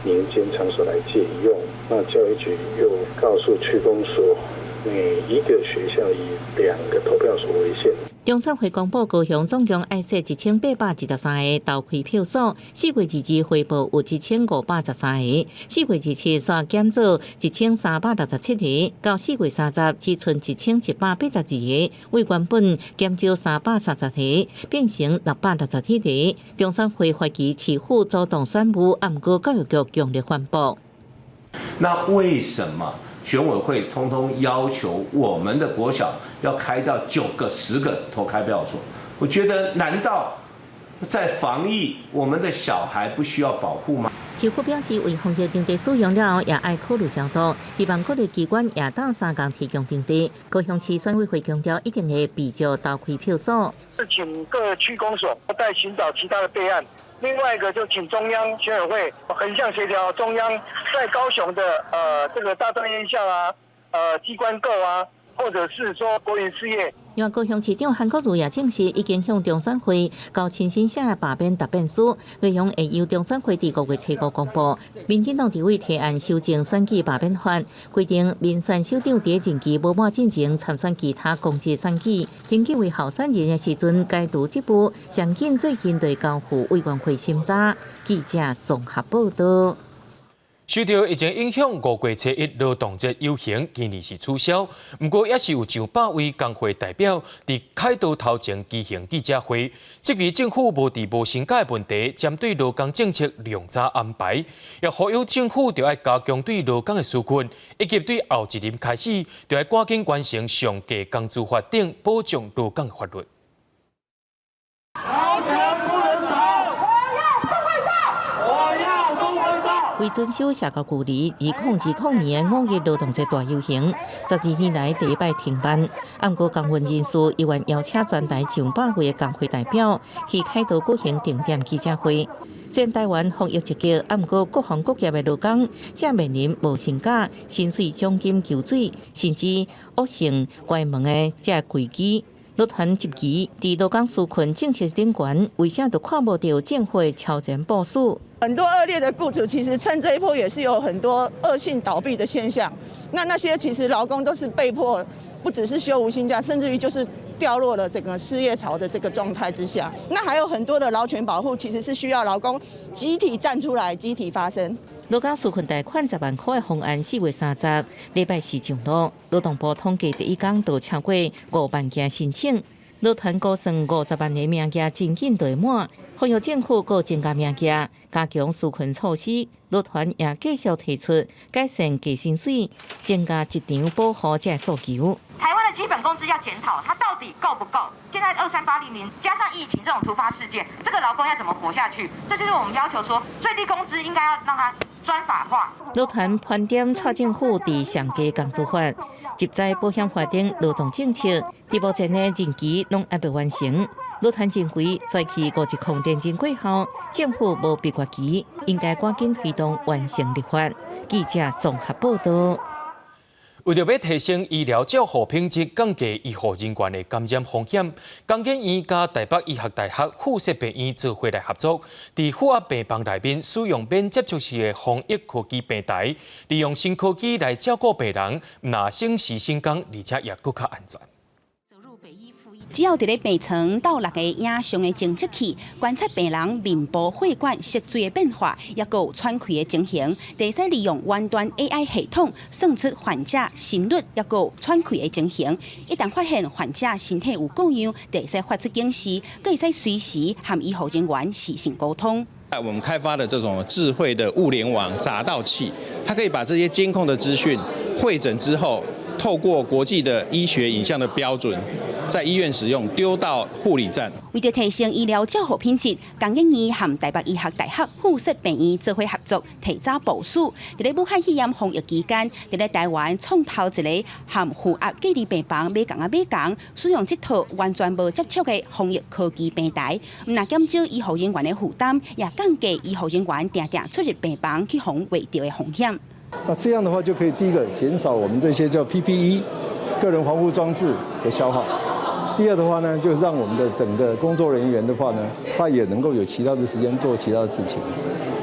民間場所來借用，那教育局又告訴區公所，每一個學校以兩個投票所為限。中選會公布高雄總共愛設1813個投開票所，4月22回報有1513個，4月27煞減做1367個，到4月30只賰1182個，為原本減少330個，變成667個。中選會懷疑市府主動選務，毋過教育局強力反駁。那為什麼選委會通通要求我們的國小要開到九個、10個投開票所？我覺得，難道在防疫，我們的小孩不需要保護嗎？市府表示，為防疫場地使用了後，也愛考慮消毒，希望各類機關也當相仝提供場地。高雄市選委會強調，一定會備足投開票所。是請各區公所再尋找其他的備案。另外一個就請中央選委會橫向協調，中央在高雄的這個大專院校啊、機關購啊，或者是說國營事業。另外，高雄市長韓國瑜也證實，已經向中選會交親身寫的罷免答辯書，內容會由中選會佇5月初5公布。民進黨立委提案修正選舉罷免法，規定民選首長佇任期無滿進前參選其他公職選舉，登記為候選人的時陣解除職務，上緊最近就交付委員會審查。記者綜合報道。受著疫情影響，5月初1勞動節遊行今年是取消。毋過，也是有上百位工會代表佇凱道頭前舉行記者會，質疑政府無佇無薪假的問題，針對勞工政策量早安排，也呼籲政府著愛加強對勞工的紓困，以及對後一任開始，著愛趕緊完成上低工資法等保障勞工的法律。勞權不能少，我要工會照，我要工會照。為遵守社交距離，2020年五一勞動節大遊行，12年來第一擺停辦。毋過工運人士依然邀請全台上百位的工會代表去凱道舉行定點記者會。雖然台灣防疫積極，毋過各行各業的勞工正面臨無薪假、薪水獎金縮水，甚至惡性關門的這危機。勞團質疑，佇勞工紓困政策頂懸，為啥都看無著政府的超前部署？很多惡劣的僱主其實趁這一波也是有很多惡性倒閉的現象。那些其實勞工都是被迫，不只是休無薪假，甚至於就是掉落了整個失業潮的這個狀態之下。那還有很多的勞權保護，其實是需要勞工集體站出來，集體發聲。勞工紓困貸款10萬塊的方案，4月30禮拜四上路。勞動部統計第一工就超過5萬件申請，勞團估算50萬个名額真緊就會滿，呼籲政府閣增加名額，加強紓困措施。勞團也繼續提出改善低薪水、增加職場保護這個訴求。台灣的基本工資要檢討，它到底夠不夠？現在23800加上疫情這種突發事件，這個勞工要怎麼活下去？這就是我們要求說，最低工資應該要讓它專法化。勞團盤點蔡政府佇上低工資法、職災保險法等勞動政策，佇目前的任期攏還未完成。勞團認為，在去510連任過後，政府無秘訣期，應該趕緊推動完成立法。記者綜合報道。為著欲提升醫療照護品質，降低醫護人員的感染風險，江檢院佮台北醫學大學附設病院做伙來合作，佇負壓病房內面使用免接觸式的防疫科技平台，利用新科技來照顧病人，毋但省時省工，而且也閣較安全。只要佇咧病床鬥六个影像的偵測器，觀察病人面部血管色水的變化，抑閣有喘氣的情形，就會使利用遠端 AI 系統算出患者心率，抑閣有喘氣的情形。一旦發現患者身體有故障，就會使發出警示，閣會使隨時和醫護人員視訊溝通。我們開發的這種智慧的物聯網閘道器，它可以把這些監控的資訊彙整之後，透過國際的醫學影像的標準，在醫院使用，丟到護理站。為著提升醫療照護品質，江檢院和台北醫學大學附設病院做伙合作，提早部署。佇咧武漢肺炎防疫期間，佇咧台灣創頭一个和負壓隔離病房碼仝仔碼仝，使用這套完全無接觸的防疫科技平台，毋但減少醫護人員的負擔，也降低醫護人員定定出入病房去予人畫著的風險。那這樣的話就可以第一個減少我們這些叫 PPE 個人防護裝置的消耗。第二的話呢，就讓我們的整個工作人員的話呢，他也能夠有其他的時間做其他的事情。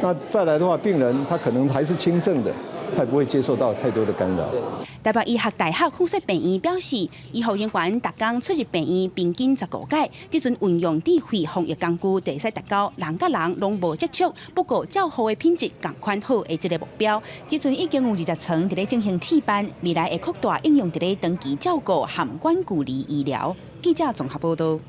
那再來的話，病人他可能還是輕症的，他也不會接受到太多的干擾。台北醫學大學附設病院表示，醫護人員逐工出入病院平均15擺，這陣運用智慧防疫工具，會使達到人佮人攏無接觸，不過照護的品質仝款好的這個目標。這陣已經有20床佇咧進行試辦，未來會擴大應用佇咧長期照顧和遠距離醫療。記者綜合報道。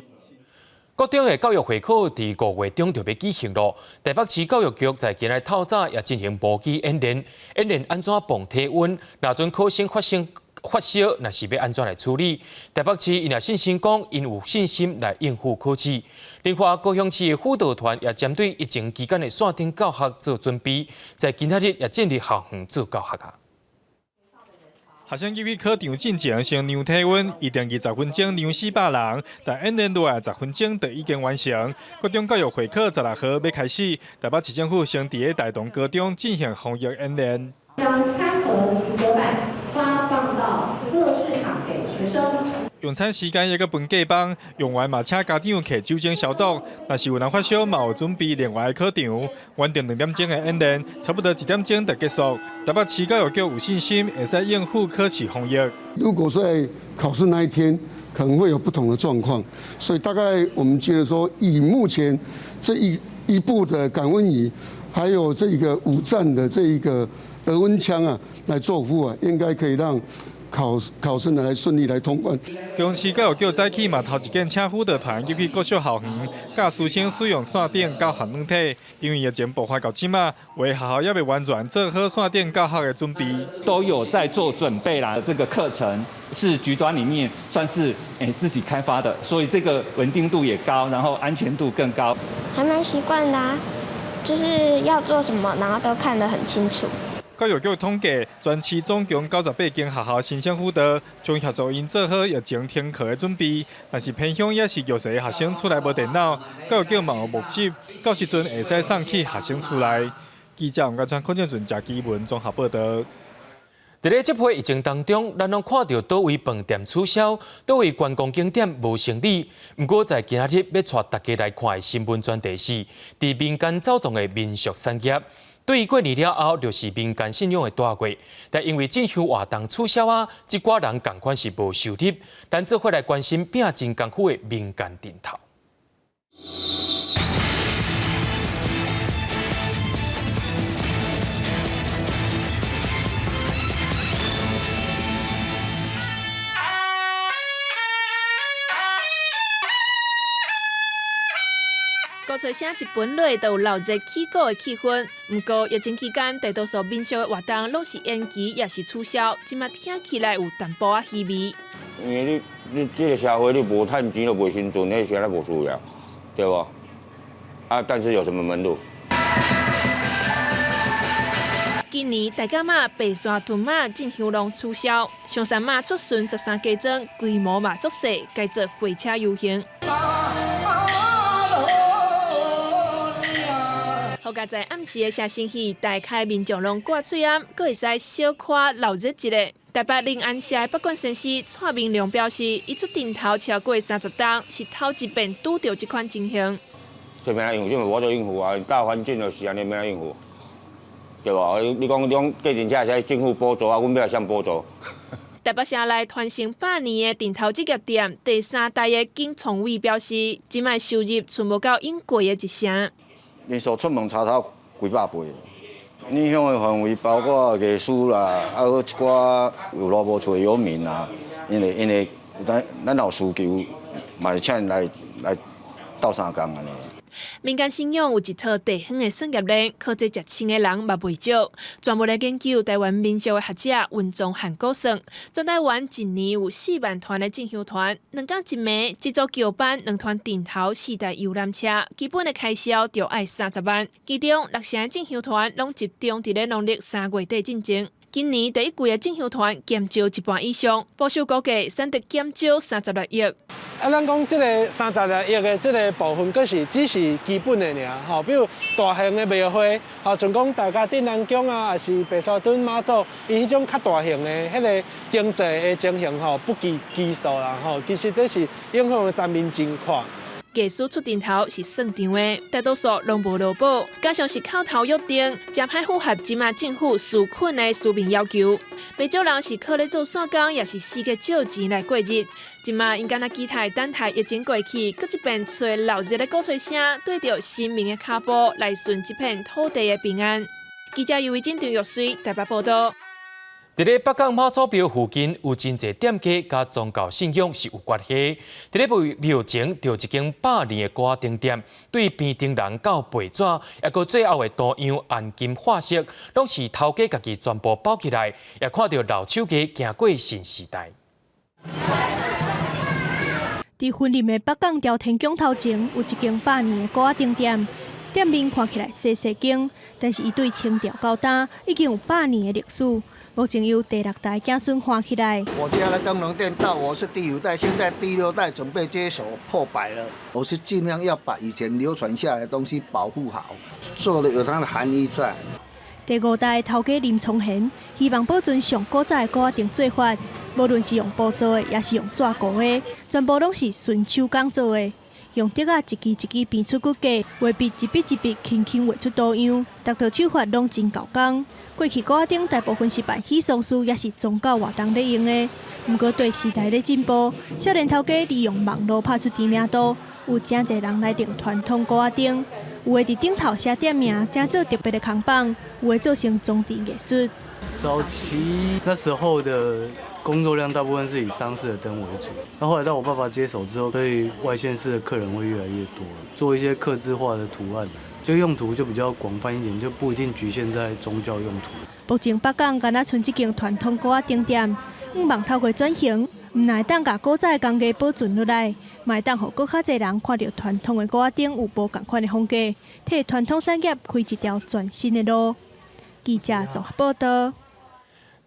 國中的教育會考佇5月中就欲舉行囉。台北市教育局在今日透早也進行模擬演練，演練按怎磅體溫，若陣考生發生發燒，若是欲按怎來處理？台北市𪜶也信心講，𪜶有信心來應付考試。另外，高雄市的輔導團也針對疫情期間的線頂教學做準備，在今仔日也進入校園做教學啊。學生入去考場進前先量體溫，預定20分鐘量400人，但演練落來10分鐘就已經完成。國中教育會考16號欲開始，台北市政府先佇咧大同高中進行防疫演練。將餐盒及隔板發放到各市場給學生。用餐時間猶閣分隔枋，用完嘛請家長提酒精消毒。若是有人發燒，嘛有準備另外的考場。原定2點鐘的演練，差不多1點鐘就結束。台北市教育局有信心會使應付考試防疫。如果在考試那一天，可能會有不同的狀況，所以大概我們覺得說，以目前這一部的感溫儀，還有這個5站的這一個額溫槍啊，來做服務啊，應該可以讓考生來順利來通關。高雄市教育局早起嘛頭一件請輔導團入去國小校園，教師生使用線頂教學軟體。因為疫情爆發到這馬，有的學校猶未完全做好線頂教學的準備，都有在做準備啦。這個課程是局端裡面算是自己開發的，所以這個穩定度也高，然後安全度更高。還蠻習慣的啊，就是要做什麼，然後都看得很清楚。教育局統計，全市總共98間學校申請輔導，將協助𪜶做好疫情停課的準備。但是偏鄉也是弱勢學生厝內無電腦，教育局嘛有募集，到時陣會使送去學生厝內。記者王家川、孔正順、謝基文綜合報道。佇咧這波疫情當中，咱攏看著佗位飯店取消，佗位觀光景點無生意。毋過在今仔日欲帶大家來看的新聞專題是，佇民間走動的民俗產業。對於過年了後，就是民間信仰的大月，但因為進香活動取消啊，這寡人仝款是無收入。咱做伙來關心拼真艱苦的民間陣頭。鼓吹聲一本來就有鬧熱起鼓的氣氛，毋過疫情期間，大多數民俗的活動攏是延期，也是取消，這馬聽起來有淡薄仔稀微。因為你這個社會你無趁錢就袂生存，那啥咱無需要，對無？啊，但是有什麼門路？今年大甲媽、白沙屯媽進香攏取消，象山媽出巡13家莊，規模嘛縮細，改做火車遊行。好佳哉暗時的謝新戲，大開民眾攏掛喙罨，閣會使小可鬧熱一下。台北靈安社的北管先生蔡明良表示，伊出陣頭超過30冬，是頭一遍拄著這款情形。這欲按怎應付，這嘛無法度應付啊！大環境就是按呢，欲按怎應付，對無？你講計程車會使政府補助啊，阮欲來啥補助？台北城內傳承100年的陣頭職業店第三代的景崇偉表示，這擺收入剩無夠應過的一成。人數出門差頭幾百倍，影響的範圍包括藝師啦，啊，閣一寡有路無厝的遊民啊，因為咱有需求，嘛是請𪜶來鬥相共按呢。民間信仰有一套地方的產業鏈，靠這食穿的人嘛袂少。專門來研究台灣民俗的學者溫宗漢估算，全台灣一年有4萬團的進香團，2工一暝，一組轎班2團陣頭4台遊覽車，基本的開銷就愛30萬。其中6成的進香團攏集中佇咧農曆3月底進前。今年第一季的進香團減少一半以上，保守估計產值減少36億。啊，咱講這個36億的這個部分，閣是只是基本的爾，吼，比如大型的廟會，吼，像講大甲鎮瀾宮啊，抑是白沙屯媽祖，伊彼種較大型的彼個經濟的情形，吼，不計其數啦，吼，其實這是影響的層面真闊。藝師出陣頭是算帳的，大多數攏無勞保，加上是口頭約定，誠歹符合這馬政府紓困的書面要求。袂少人是靠咧做散工，抑是四界借錢來過日。這馬𪜶敢若期待等待疫情過去，閣一遍揣鬧熱的鼓吹聲，對著神明的跤步來順這片土地的平安。記者尤維珍、張玉水台北報導。佇咧北港媽祖廟附近有真濟店家佮宗教信仰是有關係。佇咧廟前就一間百年的鼓仔燈店，對編燈籠到背紙，抑閣最後的圖樣按金畫色，攏是頭家家己全部包起來，也看著老手藝行過新時代。佇雲林的北港朝天宮頭前，有一間百年的鼓仔燈店，店面看起來細細間，但是伊對清朝到今已經有百年的歷史。目前由第六代子孫看起來。我家的燈籠店到我是第五代，現在第六代準備接手破百了。我是盡量要把以前流傳下來的東西保護好，做的有它的含義在。第五代頭家林聰賢希望保存上古早的鼓仔燈做法，無論是用布做的，抑是用紙糊的，全部攏是純手工做的。用竹仔一支一支編出骨架，畫筆一筆一筆輕輕畫出圖樣，逐套手法攏真夠工。過去鼓仔燈大部分是辦喜喪事，抑是宗教活動咧用的。毋過對時代咧進步，少年頭家利用網路拍出知名度，有誠濟人來訂傳統鼓仔燈，有的佇頂頭寫店名，製做特別的扛棒，有的做成裝置藝術。早期那時候的工作量大部分是以喪事的燈為主，那後來到我爸爸接手之後，所以外縣市的客人會越來越多，做一些客製化的圖案，就用途就比較廣泛一點，就不一定局限在宗教用途。目前北港敢若賰這間傳統鼓仔燈店，向望透過轉型，毋但會當共古早的工藝保存落來，嘛會當予閣較濟人看著傳統的鼓仔燈有無仝款的風格，替傳統產業開一條全新的路。記者綜合報導。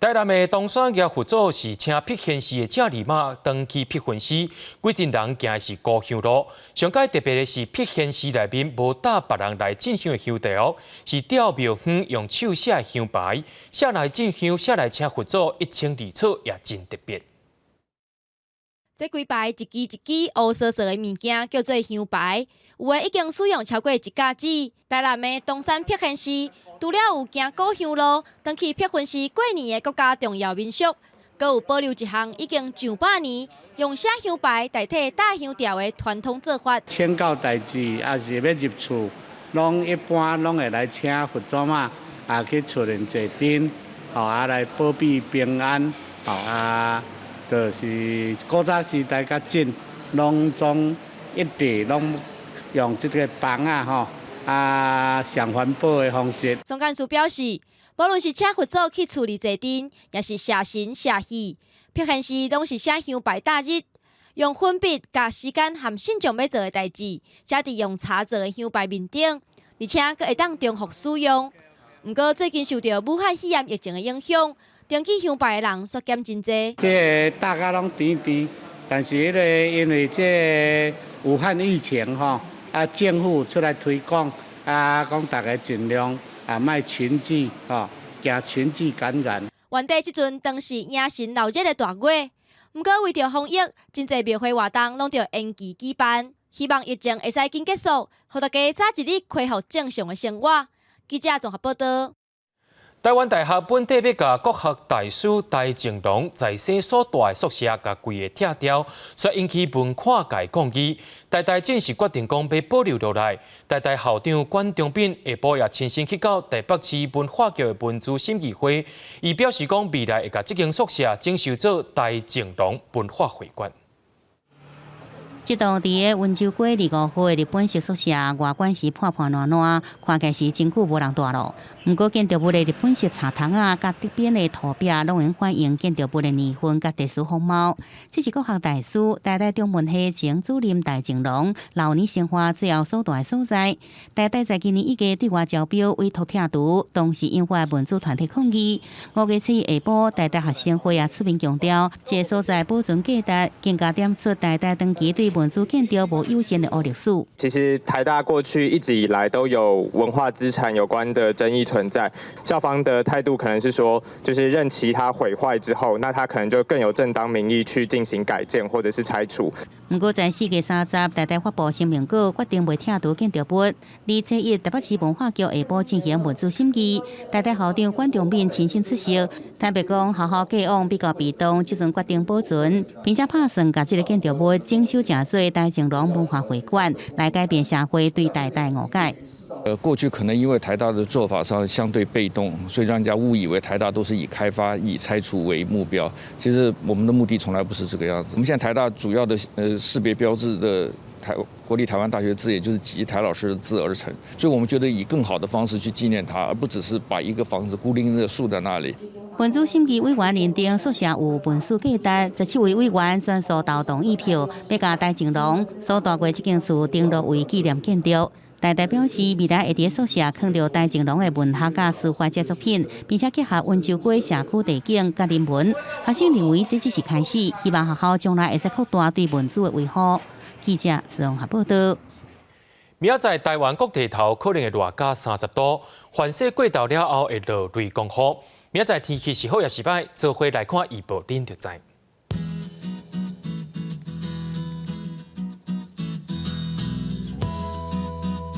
台南的東山耆佛祖是請筆仙寺的正二媽長期筆分屍，幾陣人行的是孤香路。上蓋特別的是筆仙寺內面無搭別人來進香的香條，是照廟方用手寫的香牌，寫來進香，寫來請佛祖一清二楚，也真特別。這幾排一支一支烏趖趖的物件叫做香牌，有的已經使用超過一甲子。台南的東山筆仙寺，除了有行古香路，轉去筆分寺過年的國家重要民俗，閣有保留一項已經上百年用寫香牌代替搭香條的傳統做法。請教代誌，抑是欲入厝，攏一般攏會來請佛祖媽啊去厝內坐鎮，吼啊來保庇平安，吼啊，就是古早時代較早，攏總一直攏用這個枋仔吼。啊，上環保的方式。總幹事表示，無論是請佛祖去厝裡坐鎮，抑是謝神謝戲，筆仙寺攏是寫香牌搭日，用粉筆共時間和信眾欲做的代誌，寫佇用柴做的香牌面頂，而且閣會當重複使用。毋過最近受著武漢肺炎疫情的影響，登記香牌的人縮減真濟。這个大家攏甜甜，但是彼个因為這个武漢疫情吼。啊，政府出來推廣，啊，講大家盡量啊，莫群聚，吼，驚群聚感染。原底這陣當是迎神鬧熱的大月，毋過為著防疫，真濟廟會活動攏著延期舉辦。希望疫情會使緊結束，予大家早一日恢復正常的生活。記者綜合報導。台灣大學本底欲共國學大師戴靜龍在生所蹛的宿舍共規个拆掉，煞引起文化界抗議。台大正式決定講欲保留落來。台大校長管中閔下晡也親身去到台北市文化局的文資審議會，伊表示講未來會共這間宿舍整修做戴靜龍文化會館。這棟佇个溫州街25號的日本式宿舍，外觀是破破爛爛，看起來是真久無人蹛囉。毋過建築物的日本式柴窗仔，佮側邊的塗壁，攏會反映建築物的年份佮歷史風貌。這是國學大師、台大中文系前主任戴靜龍老年生活最後所蹛的所在。台大在今年一月對外招標委託拆除，當時引發文資團體抗議。5月7日下晡，台大學生會也出面強調，這个所在保存價值，更加點出台大長期對文史建築無友善的烏歷史。其實台大過去一直以來都有文化資產有關的爭議存在，校方的態度可能是說，就是任其他毀壞之後，那他可能就更有正當名義去進行改建或者是拆除。毋過在4月30，台大發布聲明稿，決定袂拆除建築物。而初一台北市文化局下晡進行文資審議，台大校長管中閔親身出席。坦白講，學校過往比較被動，這陣決定保存，並且拍算共這个建築物整修成做台靜農文化會館，來改變社會對台大誤解。過去可能因為台大的做法上相對被動，所以讓人家誤以為台大都是以開發、以拆除為目標。其實我們的目的從來不是這個樣子。我們現在台大主要的識別標誌的國立台灣大學字眼，就是集台老師的字而成。所以我們覺得以更好的方式去紀念他，而不只是把一個房子孤零零的豎在那裡。文資審議委員認定宿舍有文史價值，17位委員全數投同意票，欲共台靜農所住過這間厝登錄為紀念建築。台大表示，未來會佇宿舍囥著台靜農的文學佮書法這作品，並且結合溫州街社區地景佮人文。學生認為這只是開始，希望學校將來會使擴大對文史的維護。記者綜合報道。明仔載台灣各地頭可能會熱到30度，凡勢過頭了後會落雷公雨。明仔載天氣是好抑是䆀，做伙來看預報，恁就知。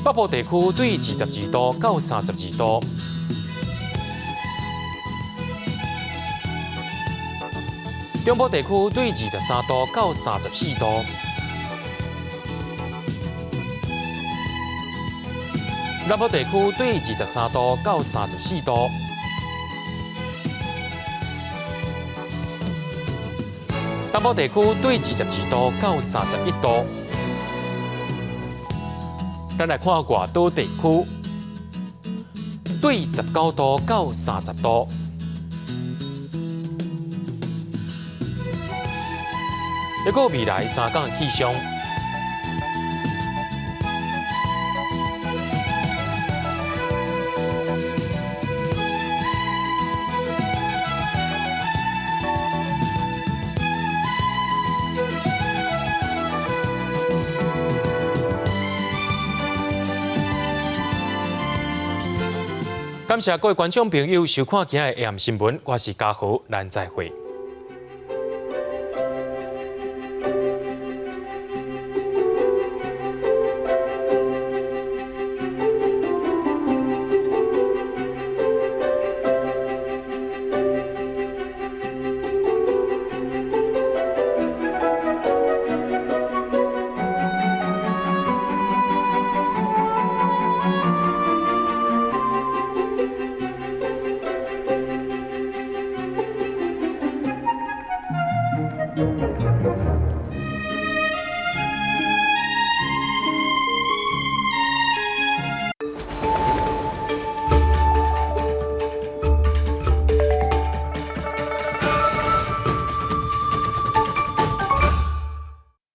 北部地區對22度到32度，中部地區對23度到34度，南部地區對23度到34度，東部地區對22度到31度。咱來看外島地區，對19度到30度。一個未來3天的氣象。感謝各位觀眾朋友收看今日的 AM 新聞，我是嘉豪，咱再會。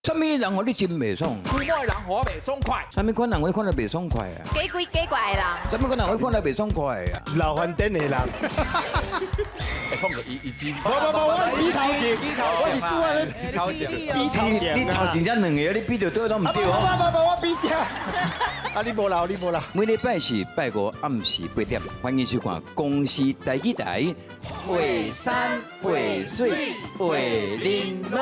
啥物人予你真袂爽？古某的人予我袂爽快。啥物款人予你看了袂爽快啊？假鬼假怪的人。啥物款人予你看了袂爽快啊？老番颠的人。会放个伊伊真。无无无，我比头前，我是拄仔咧比头前。你头前才两个，你比著佗拢毋对哦。无无无，我比这。啊，你无留，你无留。每礼拜四拜五暗时8点，欢迎收看公视台语台《画山画水画玲珑》。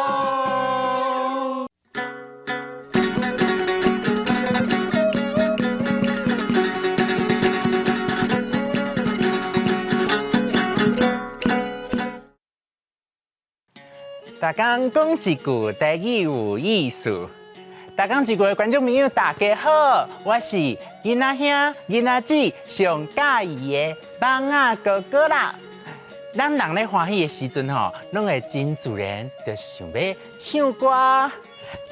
逐工讲一句台语有意思。逐工一句的观众朋友，大家好，我是囡仔兄、囡仔姊上喜欢的蠓仔哥哥啦。咱人咧欢喜的时阵吼，攏會真自然就想欲唱歌、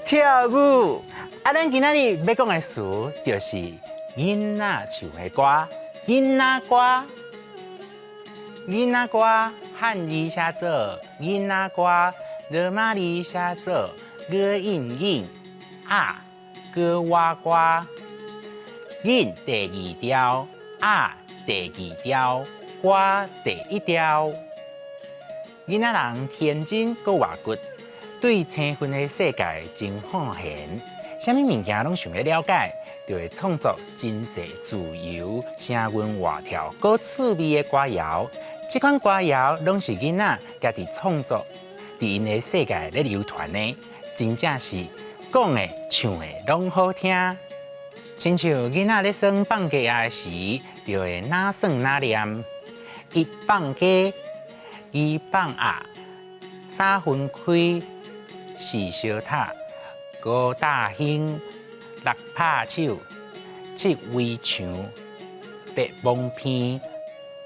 跳舞。啊，咱今仔日欲講的詞就是囡仔唱的歌、囡仔歌、囡仔歌，漢字寫做囡仔歌，羅馬字寫做歌應應啊，歌娃歌。囡第二調，啊第二調，歌第一調。囡仔人天真閣活泼，對星雲的世界真好閒，啥物物件攏想欲了解，就會創作真濟自由、聲韻活跳、閣趣味的歌謠。這款歌謠攏是囡仔家己創作，佇𪜶的世界咧流傳的，真正是講的、唱的攏好聽。親像囡仔咧耍放雞仔時，就會哪耍哪念，一放雞，二放鴨，三分開，四相拍，五大興，六拍手，七圍牆，八摸鼻，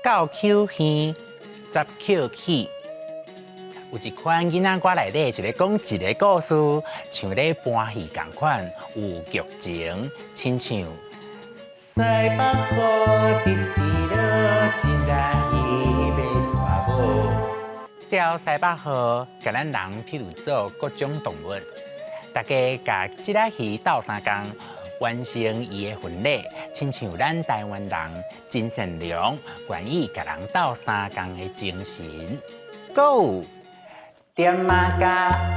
九抾耳，十抾起。有一款囡仔歌內底是咧講一个故事，像咧搬戲仝款，有劇情，親像西北雨直直落，一來伊欲娶某。這條西北雨，共咱人譬喻做各種動物，大家共這隻魚鬥相共，完成伊的婚禮，親像咱台灣人真善良，願意共人鬥相共的精神。閣有踮仔跤，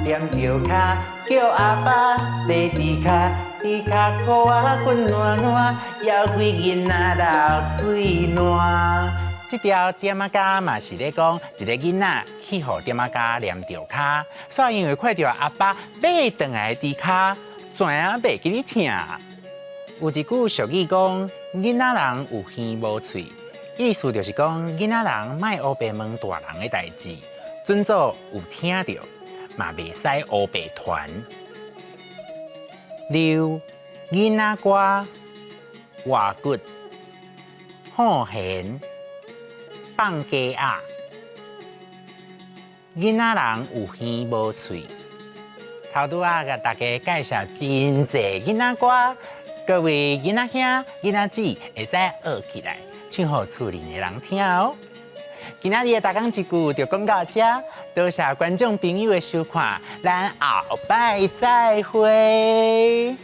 踮著跤，叫阿爸爬豬跤，豬跤箍仔滾爛爛，枵鬼囡仔流喙瀾。這條踮仔跤嘛是咧講一个囡仔去予踮仔跤黏著跤，煞因為看著阿爸馬轉來的豬跤，知影袂記得疼。有一句俗語講，囡仔人有耳無喙，意思就是講囡仔人莫烏白問大人的代誌，準做有聽著，嘛袂使烏白傳。六囡仔歌，活骨，好閒，放雞仔，囡仔人有耳無喙。頭拄仔共大家介紹真濟囡仔歌，各位囡仔兄、囡仔姊會使學起來，唱予厝裡的人聽哦。今仔日的大講一句就講到這，多謝觀眾朋友的收看，咱後擺再會。